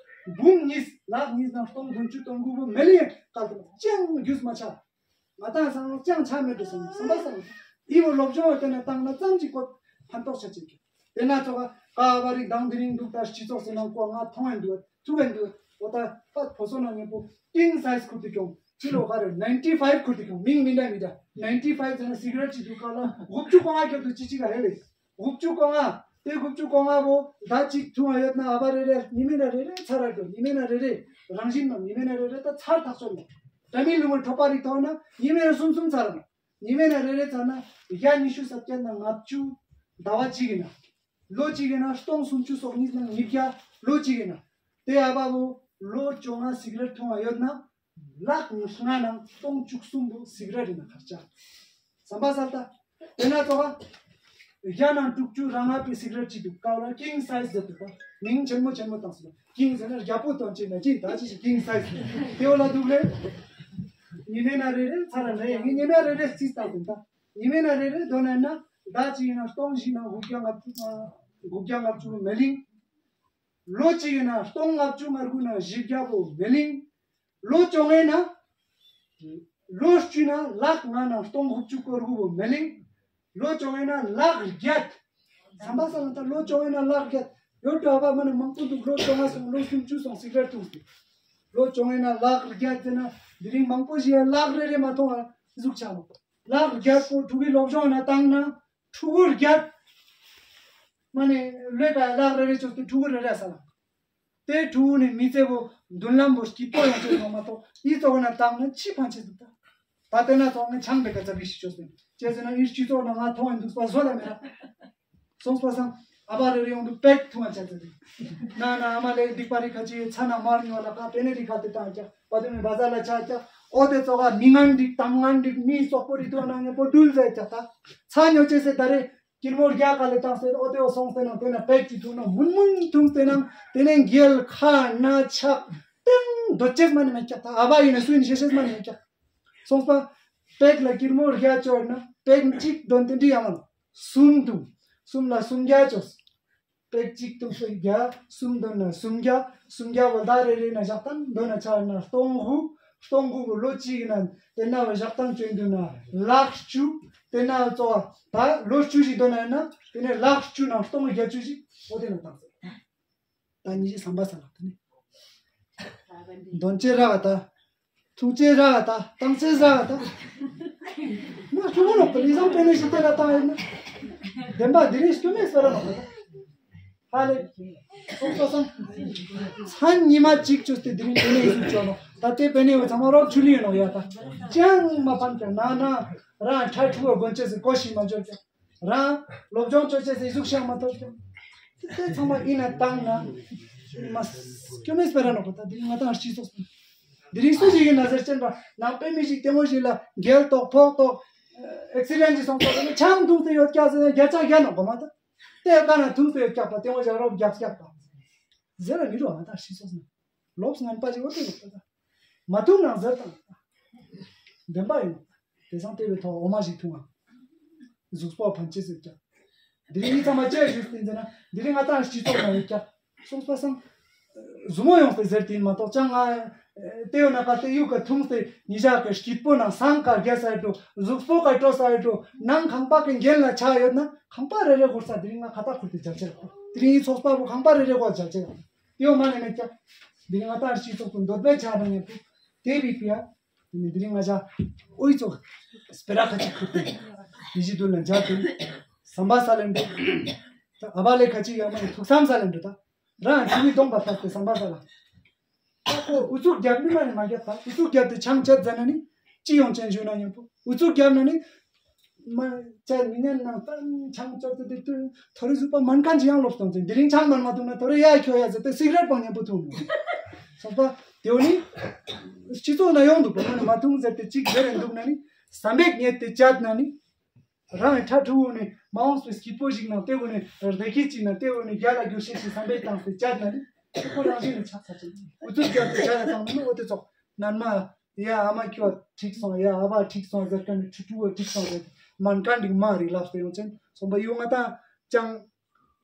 འབུམ་གཉིས་ལག་གཉིས་ན་སྟོང་བདུན་ཅུ་སྟོང་དགུ་བོ་མི་ལེན་ཀལ་ཏེ་ཅང་རྒྱུས་མ་ཆ། ང་དང་སང་ཅང་ཆ་མེད་དུ་སོང་བསམ་པ་སང་། འི་བོ་སློབ་སྦྱོང་བ་ཏེ་ན་བཏང་ན་ཙམ་ཅིག་ཀོ་ཕན་ཐོགས་ཆ་ཅིག་གི། ཏེ་ན་ཚོ་ག་ཀ་བ་རིག་དང་དེ་རིང་འདུག་ད་སྤྱི་ཚོགས་སུ་ནང་ཀོ་ང་མཐོང་ཡིན་འདུག་ཐུག་ཡིན་འདུག་འོ་ད་ཕ་ཕོ་སོ་ན་ཉེ་པོ་ཀིང་སའིཛ་ཁུར་ཏེ་ཀྱོང་ཅི་ལོ་ག་རེ་ནའིན་ཊི་ཕའིབ་ཁུར་ཏེ་ཀྱོང་མིང་མི་འདྲ་མི་འདྲ་ནའིན་ཊི་ཕའིབ་ཟེར་ན་སིག་རེཊ་ཅིག་འདུག་ག་ལ་དགུ་བཅུ་གོ་ལྔ་ཁྱབ་ཏུ་ཅི་ཅི་ག་ཧེ་ལེ། དགུ་བཅུ་གོ་ལྔ། ཏེ་དགུ་བཅུ་གོ་ལྔ་བོ་ཟླ་གཅིག་ཐུང་ཡོད་ན་ཨ་བ་རེ་རེ་ཉི་མའི་ན་རེ་རེ་ཚར་ར་འགྲོ། ཉི་མའི་ན་རེ་རེ་རང་བཞིན་ནོ། ཉི་མའི་ན་རེ་རེ་ད་ཚར་ཐག་ཆོད་ནོ། ད་མི་ལུ་མ་ཁྲོ་པ་རིག་ཐོག་ན་ཉི་མའི་ན་གསུམ་གསུམ་ཚར་ནོ། ཉི་མའི་ན་རེ་རེ་ཚར་ན་བརྒྱ་ཉི་ཤུ་རྩ་བརྒྱད་ན་ལྔ་བཅུ། ཟླ་བ་གཅིག་ཡིན་ན། ལོ་གཅིག་ཡིན་ན་སྟོང་སུམ་ཅུ་སོ་གཉིས་ན་ཉིས་བརྒྱ། ལོ་གཅིག་ཡིན་ན། ཏེ་ཨ་བ་བོ་ལོ་བཅོ་ལྔ་སིག་རེཊ་འཐུང་བ་ཡོད་ན། ལག་ལྔ་ནང་སྟོང་བཅུ་གསུམ་པོ་སིག་རེཊ་ཡིན་ན་ཁར་ཆ། བསམ་པ་སལ་ད། ཏེ་ན་ཚོ་བ། བརྒྱ་ནང་དྲུག་ཅུ་རང་ང་པའི་སིག་རེཊ་ཅིག་འདུག་ཀ་བ་ལ་ཀིང་སའིཛ་ཟེར་འདུག་པ། མིང་ཆེན་མོ་ཆེན་མོ་བཏང་སོང་། ཀིང་ཟེར་ན་རྒྱལ་པོ་དོན་ཅིག་ན་ཅིག་ད་ཅི་ཞིག་ཀིང་སའིཛ་ཟེར། ཏེ་བོ་ལ་འདུག་ལེ། ཉི་མའི་ན་རེ་རེ་ཚར་ར་ནའི་ཉི་མའི་རེ་རེ་རྩིས་བཏང་དོན་ད། ཉི་མའི་ན་རེ་རེ་དོ་ན་ན་ཟླ་གཅིག་ཡིན་ན་སྟོང་བཞི་ན་དགུ་བརྒྱ་ལྔ་བཅུ་དགུ་བརྒྱ་ལྔ་བཅུ་མི་ལིང་། ལོ་གཅིག་ཡིན་ན་སྟོང་ལྔ་བཅུ་ང་དགུ་ན་བཞི་བརྒྱ་བོ་མི་ལིང་། ལོ་བཅོ་ལྔ་ན། ལོ་བཅུ་ན་ལག་ལྔ་ན་སྟོང་དགུ་བཅུ་སྐོར་དགུ་བོ་མི་ལིང་། ལོ་བཅོ་ལྔ་ན་ལག་བརྒྱད། བསམ་པ་སལ་ད་ལོ་བཅོ་ལྔ་ན་ལག་བརྒྱད། ཡོད་འགྲོ་བ་མ་ནི་མང་པོ་འདུག་ལོ་བཅོ་ལྔ་སོང་ལོ་སུམ་ཅུ་སོང་སིག་རེཊ་འཐུང་སྟེ། ལོ་བཅོ་ལྔ་ན་ལག་བརྒྱད་ཟེར་ན་དེ་རིང་མང་པོ་ཞིག་ཡང་ལག་རེ་རེ་མ་མཐོང་བ་ཟུག་ཆ་མོ། ལག་བརྒྱད་པོ་ཕྲུ་གུའི་སློབ་སྦྱོང་ན་བཏང་ན་ཕྲུ་གུ་བརྒྱད། མ་ནི་ལོས་ཀ་ལག་རེ་རེ་བཅོས་ཏེ་ཕྲུ་གུ་རེ་རེ་ས་ལ། ཏེ་ཕྲུ་གུ་ནི་མི་ཚེ་བོ་མདུན་ལམ་བོ་སྐྱིད་པོ་ཡོང་ཆེད་ནོ་མ་གཏོགས་འི་ཙོགས་ན་བཏང་ན་ཅི་ཕན་ཆེ་འདུག་ད། ད་ཏེ་ན་ཚོགས་ངན་ཆང་བེ་ཀ་ཙ་བི་ཤི་ཆོས་ཟེར། ཅེས་ཟེར་ན་འི་སྤྱི་ཚོགས་ན་ང་མཐོང་ཡིན་འདུག་པ་བཟོ་ལ་མེད་ན། སོང་པ་སང་ཨ་བ་རེ་རེ་ཡོང་འདུག་པེག་ཐུང་ང་ཆ་ཙ་ཟེར། ན་ན་ཨ་མ་ལེ་སྡིག་པ་རི་ཁ་ཅི་ཚ་ན་མར་ཉོ་ལ་ཀ་པེ་ནེ་རི་ཁ་ཏེ་བཏང་ཀྱག་པ་དུ་མི་བ་ཟ་ལ་ཆ་ཀྱག་འོ་ཏེ་ཙོགས་མི་ངན་འགྲིག་དམ་ངན་འགྲིག་མི་སོག་པོ་རི་ཐུང་ན་ངེ་པོ་འགྲུལ་ཟེར་ཀྱག་ད། ཚ་ཉོ་ཅེས་ཟེར་ད་རེ། ཀིར་མོ་རྒྱ་ག་ལེ་བཏང་སྟེ་འོ་ཏེ་འོ་སོང་སྟེ་ནང་ཏེ་ན་པེག་ཅིག་འཐུང་ན་མུན་མུན་འཐུང་སྟེ་ནང་ཏེ་ནེ་རྒྱལ་ཁ་ན་ཆག་ཏེང་འདོད་ཅེས་མ་ནི་མེད་ཀྱག་ད། ཨ་བ་ཡིན་ན་སུ་ཡིན་ཤེས་ཤེས་མ་ནི་མེད་ཀྱག། སོང་པ་པེག་ལ་ཀིར་མོ་རྒྱ་ཅོར་ན་པེག་ཅིག་དོན་ཏེ་འདི་ཡང་མ་ནོ་གསུམ་འཐུང་། གསུམ་ལ་སུམ་བརྒྱ་ཅོས། པེག་ཅིག་འཐུང་སོ་བརྒྱ། གསུམ་དོན་ན་སུམ་བརྒྱ། སུམ་བརྒྱ་བོ་ད་རེ་རེ་ན་ཞག་དང་དོན་ན་ཆ་ན་སྟོང་དགུ། སྟོང་དགུ་གི་ལོ་གཅིག་ན་ཏེ་ན་བ་ཞག་དང་ཅོ་ཡིན་དུ་ན་ལག་བཅུ། ཏེ་ན་ཙོགས་ད་ལོ་བཅུ་ཞིག་དོན་ན་ཡིན་ན་ཏེ་ནེ་ལག་བཅུ་ན་སྟོང་བརྒྱད་ཅུ་ཞིག་འོ་ཏེ་ན་བཏང་ཟེར། ད་ཉི་ཞིག་བསམ་པ་ས་ལ་ཏེ་ནེ་དོན་ཅེ་ར་བ་ད། ཐུག་ཅེ་ར་བ་ད། བཏང་ཅེ་ར་བ་ད། མ་ཆུང་ངུ་ནོག་ཏེ་ལི་སང་པེ་ནེ་ཞིག་ཏེ་ལ་བཏང་ཡིན་ན། བདེན་པ་དེ་རིང་སྐྱོན་མེད་ཟེར་ར་ནོག་ད། ཧ་ལེ། སོང་སོང་སོང་། མཚན་ཉི་མ་གཅིག་བཅོས་ཏེ་དེ་རིང་པེ་ནེ་ཡིན་ཟུག་ཅོ་ནོག། ད་ཏེ་པེ་ནེ་བོ་ཚང་མ་རོགས་ཆུ་ལི་ཡིན་ནོག་ཡ་ད། ཅང་མ་ཕན་ཀྱང་ན་ན་རང་ཁྲ་ཁྲུ་བ་དགོན་ཅེས་སི་གོ་ཞིག་མ་འཇོག་ཀྱང་། རང་སློབ་སྦྱོང་ཅོ་ཅེས་སི་གཟུགས་ཤིག་མ་ཐོབ་ཀྱང་། ཏེ་ཚང་མ་ཡིན་ན་བཏང་ན། མ་སྐྱོན་མེད་སྤེ་ར་ནོག་པ་ད་དེ་རིང་ང་ཏང་སྤྱི་ཚོགས་སུ། དེ་རིང་སུ་ཞིག་ཡིན་ན་ཟེར་ཅན་པ་ནང་པའི་མི་ཞིག་ལྟད་མོ་ཞིག་ལ་འགྱེལ་ཏོག་ཕོག་ཏོག་ཨེག་སི་ཌེན་ཞིག་སོང་ཏོག་ནི་ཆང་འཐུང་སྟེ་ཡོད་ཀྱག་ཟེར་ན་བརྒྱ་ཆ་བརྒྱ་ནོག་པ་མ་ད། ཏེ་ཀ་ན་འཐུང་སྟེ་ཡོད་ཀྱག་པ་ལྟད་མོ་ཞིག་རོབ་རྒྱག་ཀྱག་པ། ཟེར་ར་མི་རུ་ང་ཏང་སྤྱི་ཚོགས་སུ། ལོབས་ངན་པ་ཞིག་འོ་དེ་ལོབས་པ་ད། མ་འཐུང་ན་ཟེར་དང་། བདེན་པ་ཡིན། དེ་སང་ལྟེ་བའི་ཐོག་འོ་མ་ཞིག་འཐུང་ང་། གཟུགས་པོ་ཕན་ཆེ་ཟེར་ཀྱང་། དེ་རིང་ངི་ཚང་མ་ཅི་ཞུས་ཏེ་ཟེར་ན་དེ་རིང་ང་ཏང་སྤྱི་ཚོགས་ནང་ཡོད་ཀྱང་། སོང་པ་སང་། ཟུ་མོ་ཡོང་སྟེ་ཟེར་ཏེ་ཡིན་མ་གཏོགས་ཅང་ང་ ཏེ་ཡོད་ན་ཀ་ཏེ་ཡུག་ག་ཐུང་སྟེ་ཉི་ཞག་གི་སྐྱིད་པོ་ན་སང་ཀ་རྒྱ་ས་ཡོད་དོ། གཟུགས་པོ་ཀ་སྤྲོ་ས་ཡོད་དོ། ནང་ཁང་པ་གི་འགན་ལ་ཆ་ཡོད་ན་ཁང་པ་རེ་རེ་ཧུར་ས་དེ་རིང་ང་ཁ་ཏ་ཁུར་ཏེ་མཇལ་ཆེ་ཡོད། དེ་རིང་ཚོགས་པ་བོ་ཁང་པ་རེ་རེ་ཧུར་མཇལ་ཆེ་ཡོད། ཏེ་ཡོད་མ་ནེ་མེད་ཀྱག་དེ་རིང་ང་ཏང་སྤྱི་ཚོགས་དུ་འདོད་པའི་ཆ་ན་ཉམ་པོ་དེ་བི་པི་ཡ། དེ་རིང་ང་ཞ་འོ་ཙོགས་སྤེ་ར་ཁ་ཅིག་ཁུར་ཏེ་ཡི་ཞི་དུལ་ལ་མཇལ་ཏེ་བསམ་པ་ས་ལེན་དུ། ཨ་བ་ལེ་ཁ་ཅིག་ཡ་མ་ནེ་ཐུགས་བསམ་ས་ལེན་དུ་ད། རང་ཁྱིམ་མི་སྟོང་པ་ལྟ་སྟེ་བསམ་པ་ས་ལ། ཨ་ཁོ་ཨུ་ཚུགས་རྒྱབ་ནི་མ་ནེ་མ་རྒྱབ་ད། ཨུ་ཚུགས་རྒྱབ་སྟེ་ཆང་བཅད་ཟ་ན་ནི་ཅི་ཡོང་ཅན་ཞུ་ན་ཉམ་པོ་ཨུ་ཚུགས་རྒྱབ་ན་ནི་མ་བཅད་མི་ཉན་ནང་ཏང་ཆང་བཅད་དེ་དུ་ཐོ་རི་ཟུག་པ་མན་ཁན་ཅི་ཡང་ལོབས་སོང་ཟེར། དེ་རིང་ཆང་མ་ནེ་མ་འཐུང་ན་ཐོ་རེ་ཡ་ཁྱོ་ཡ་ཟེར་ཏེ་སིག་རེཊ་པང་ཉམ་པོ་འཐུང་ནོ། སོང་པ་དེ་འོ་ནི་སྤྱི་ཚོགས་ན་ཡོང་འདུག་པ་མ་ནེ་མ་འཐུང་ཟེར་ཏེ་ཅིག་ཟེར་རེ་འདུག་ན་ནི་བསམ་པའི་ཉེས་ཏེ་བཅད་ན་ནི། རང་ཁྲ་ཁྲུ་བོ་ནི་མ་འོངས་པའི་སྐྱིད་པོ་ཞིག་ནང་ཏེ་བོ་ནི་བདེ་སྐྱིད་ཅིག་ནང་ཏེ་བོ་ནི་རྒྱ་ལ་རྒྱུ་ཤེས་ཤིག་བསམ་པའི་བཏང་སྟེ་བཅད་ན་ནི་ཁོ་རང་བཞིན་ནི་ཆགས་ཚར་ཅིག་ཨུ་ཚུགས་རྒྱབ་སྟེ་བཅད་ལ་བཏང་ནི་འོ་ཏེ་ཙོགས་ནན་མ་ཡ་ཨ་མ་ཁྱོ་འགྲིག་སོང་ཡ་ཨ་བ་འགྲིག་སོང་ཟེར་ཁན་ནི་ཁྲུ་ཁྲུ་བོ་འགྲིག་སོང་ཟེར་མན་ཁན་འགྲིག་མ་རིག་ལབ་སྟེ་ཡོང་ཅན་སོང་པ་ཡོང་ང་ཏང་ཅང་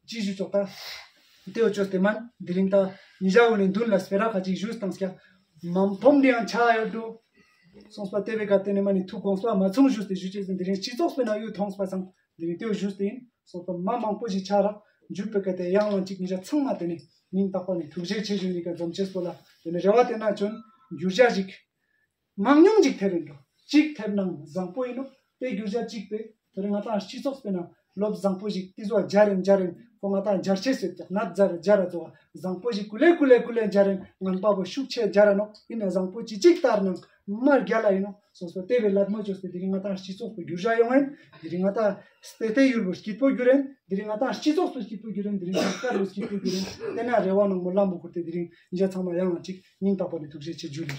ཅི་ཞུ་ཆོག་ད། ཏེ་འོ་ཅོས་ཏེ་མན་དེ་རིང་ད་ཉི་ཞག་འོ་ནི་མདུན་ལ་སྤེ་ར་ཁ་ཅིག་ཞུས་བཏང་སྐྱ། མམ་ཕོམ་འདི་ཡང་ཆ་ཡོད་འགྲོ། སོང་པ་ཏེ་བའི་ཀ་ཏེ་ནེ་མ་ནེ་ཐུགས་དགོངས་པ་མ་ཚུང་ཞུས་ཏེ་ཞུ་ཅེས་ཟིན་དེ་རིང་སྤྱི་ཚོགས་པའི་ནང་ཡོད་མཐོང་པ་སང་དེ་རིང་ཏེ་འོ་ཞུས་ཏེ་ཡིན། སོང་པ་མ་མང་པོ་ཞིག་ཆ་ར་འཇུག་པའི་ཀ་ཏེ་ཡང་ལང་ཅིག་ཉི་ཞག་ཚང་མ་ཏེ་ནེ་སྙིང་ཐག་པ་ནེ་ཐུགས་རྗེ་ཆེ་ཞུ་ནི་ཀ་འཛོམས་ཅེས་པོ་ལ་ཏེ་ནེ་རེ་བ་ཏེ་ན་ཅོན་འགྱུར་བ་ཞིག་མང་ཉུང་ཅིག་ཐེབས་ཡིན་འགྲོ། ཅིག་ཐེབས་ནང་བཟང་པོ་ཡིན་ནོ། དེ་རྒྱུ་ཆ་གཅིག་པས་དེ་རིང་ང་ཏང་སྤྱི་ཚོགས་པའི་ནང་ལོབས་བཟང་པོ་ཞིག་ཏི་ཟོ་སྦྱར་རིན་སྦྱར་རིན་ཁོ་ང་ཏང་སྦྱར་ཆེ་ཟེར་ཀྱག་ནད་སྦྱར་སྦྱར་ར་ཙོགས་བཟང་པོ་ཞིག་ཀུ་ལེ་ཀུ་ལེ་ཀུ་ལེ་སྦྱར་རིན་ངན་པ་བོ་ཤུགས་ཆེ་སྦྱར་ར་ནོ། ཡིན་ན་བཟང་པོ་ཅི་གཅིག་ལྟར་ནང་མ་རྒྱལ་ལ་ཡིན་ནོ། སོ་སོ་དེ་བས་ལད་མོ་བཅོས་ཏེ་དེ་རིང་ང་ཏང་སྤྱི་ཚོགས་པའི་རྒྱུ་ཆ་ཡོང་ཡིན། དེ་རིང་ང་ཏང་སྟེ་སྟེ་ཡུལ་བོ་སྐྱིད་པོ་རྒྱུ་རིན། དེ་རིང་ང་ཏང་སྤྱི་ཚོགས་པོ་སྐྱིད་པོ་རྒྱུ་རིན། དེ་རིང་ང་ཏང་སྐར་བོ་སྐྱིད་པོ་རྒྱུ་རིན། དེ་ན་རེ་བ་ནང་མོ་ལམ་བོ་ཁུར་ཏེ་དེ་རིང་ཉིན་ཚང་མ་ཡང་ང་ཅིག་སྙིང་ཐག་པ་ནས་ཐུགས་རྗེ་ཆེ་ཞུ་ལེ།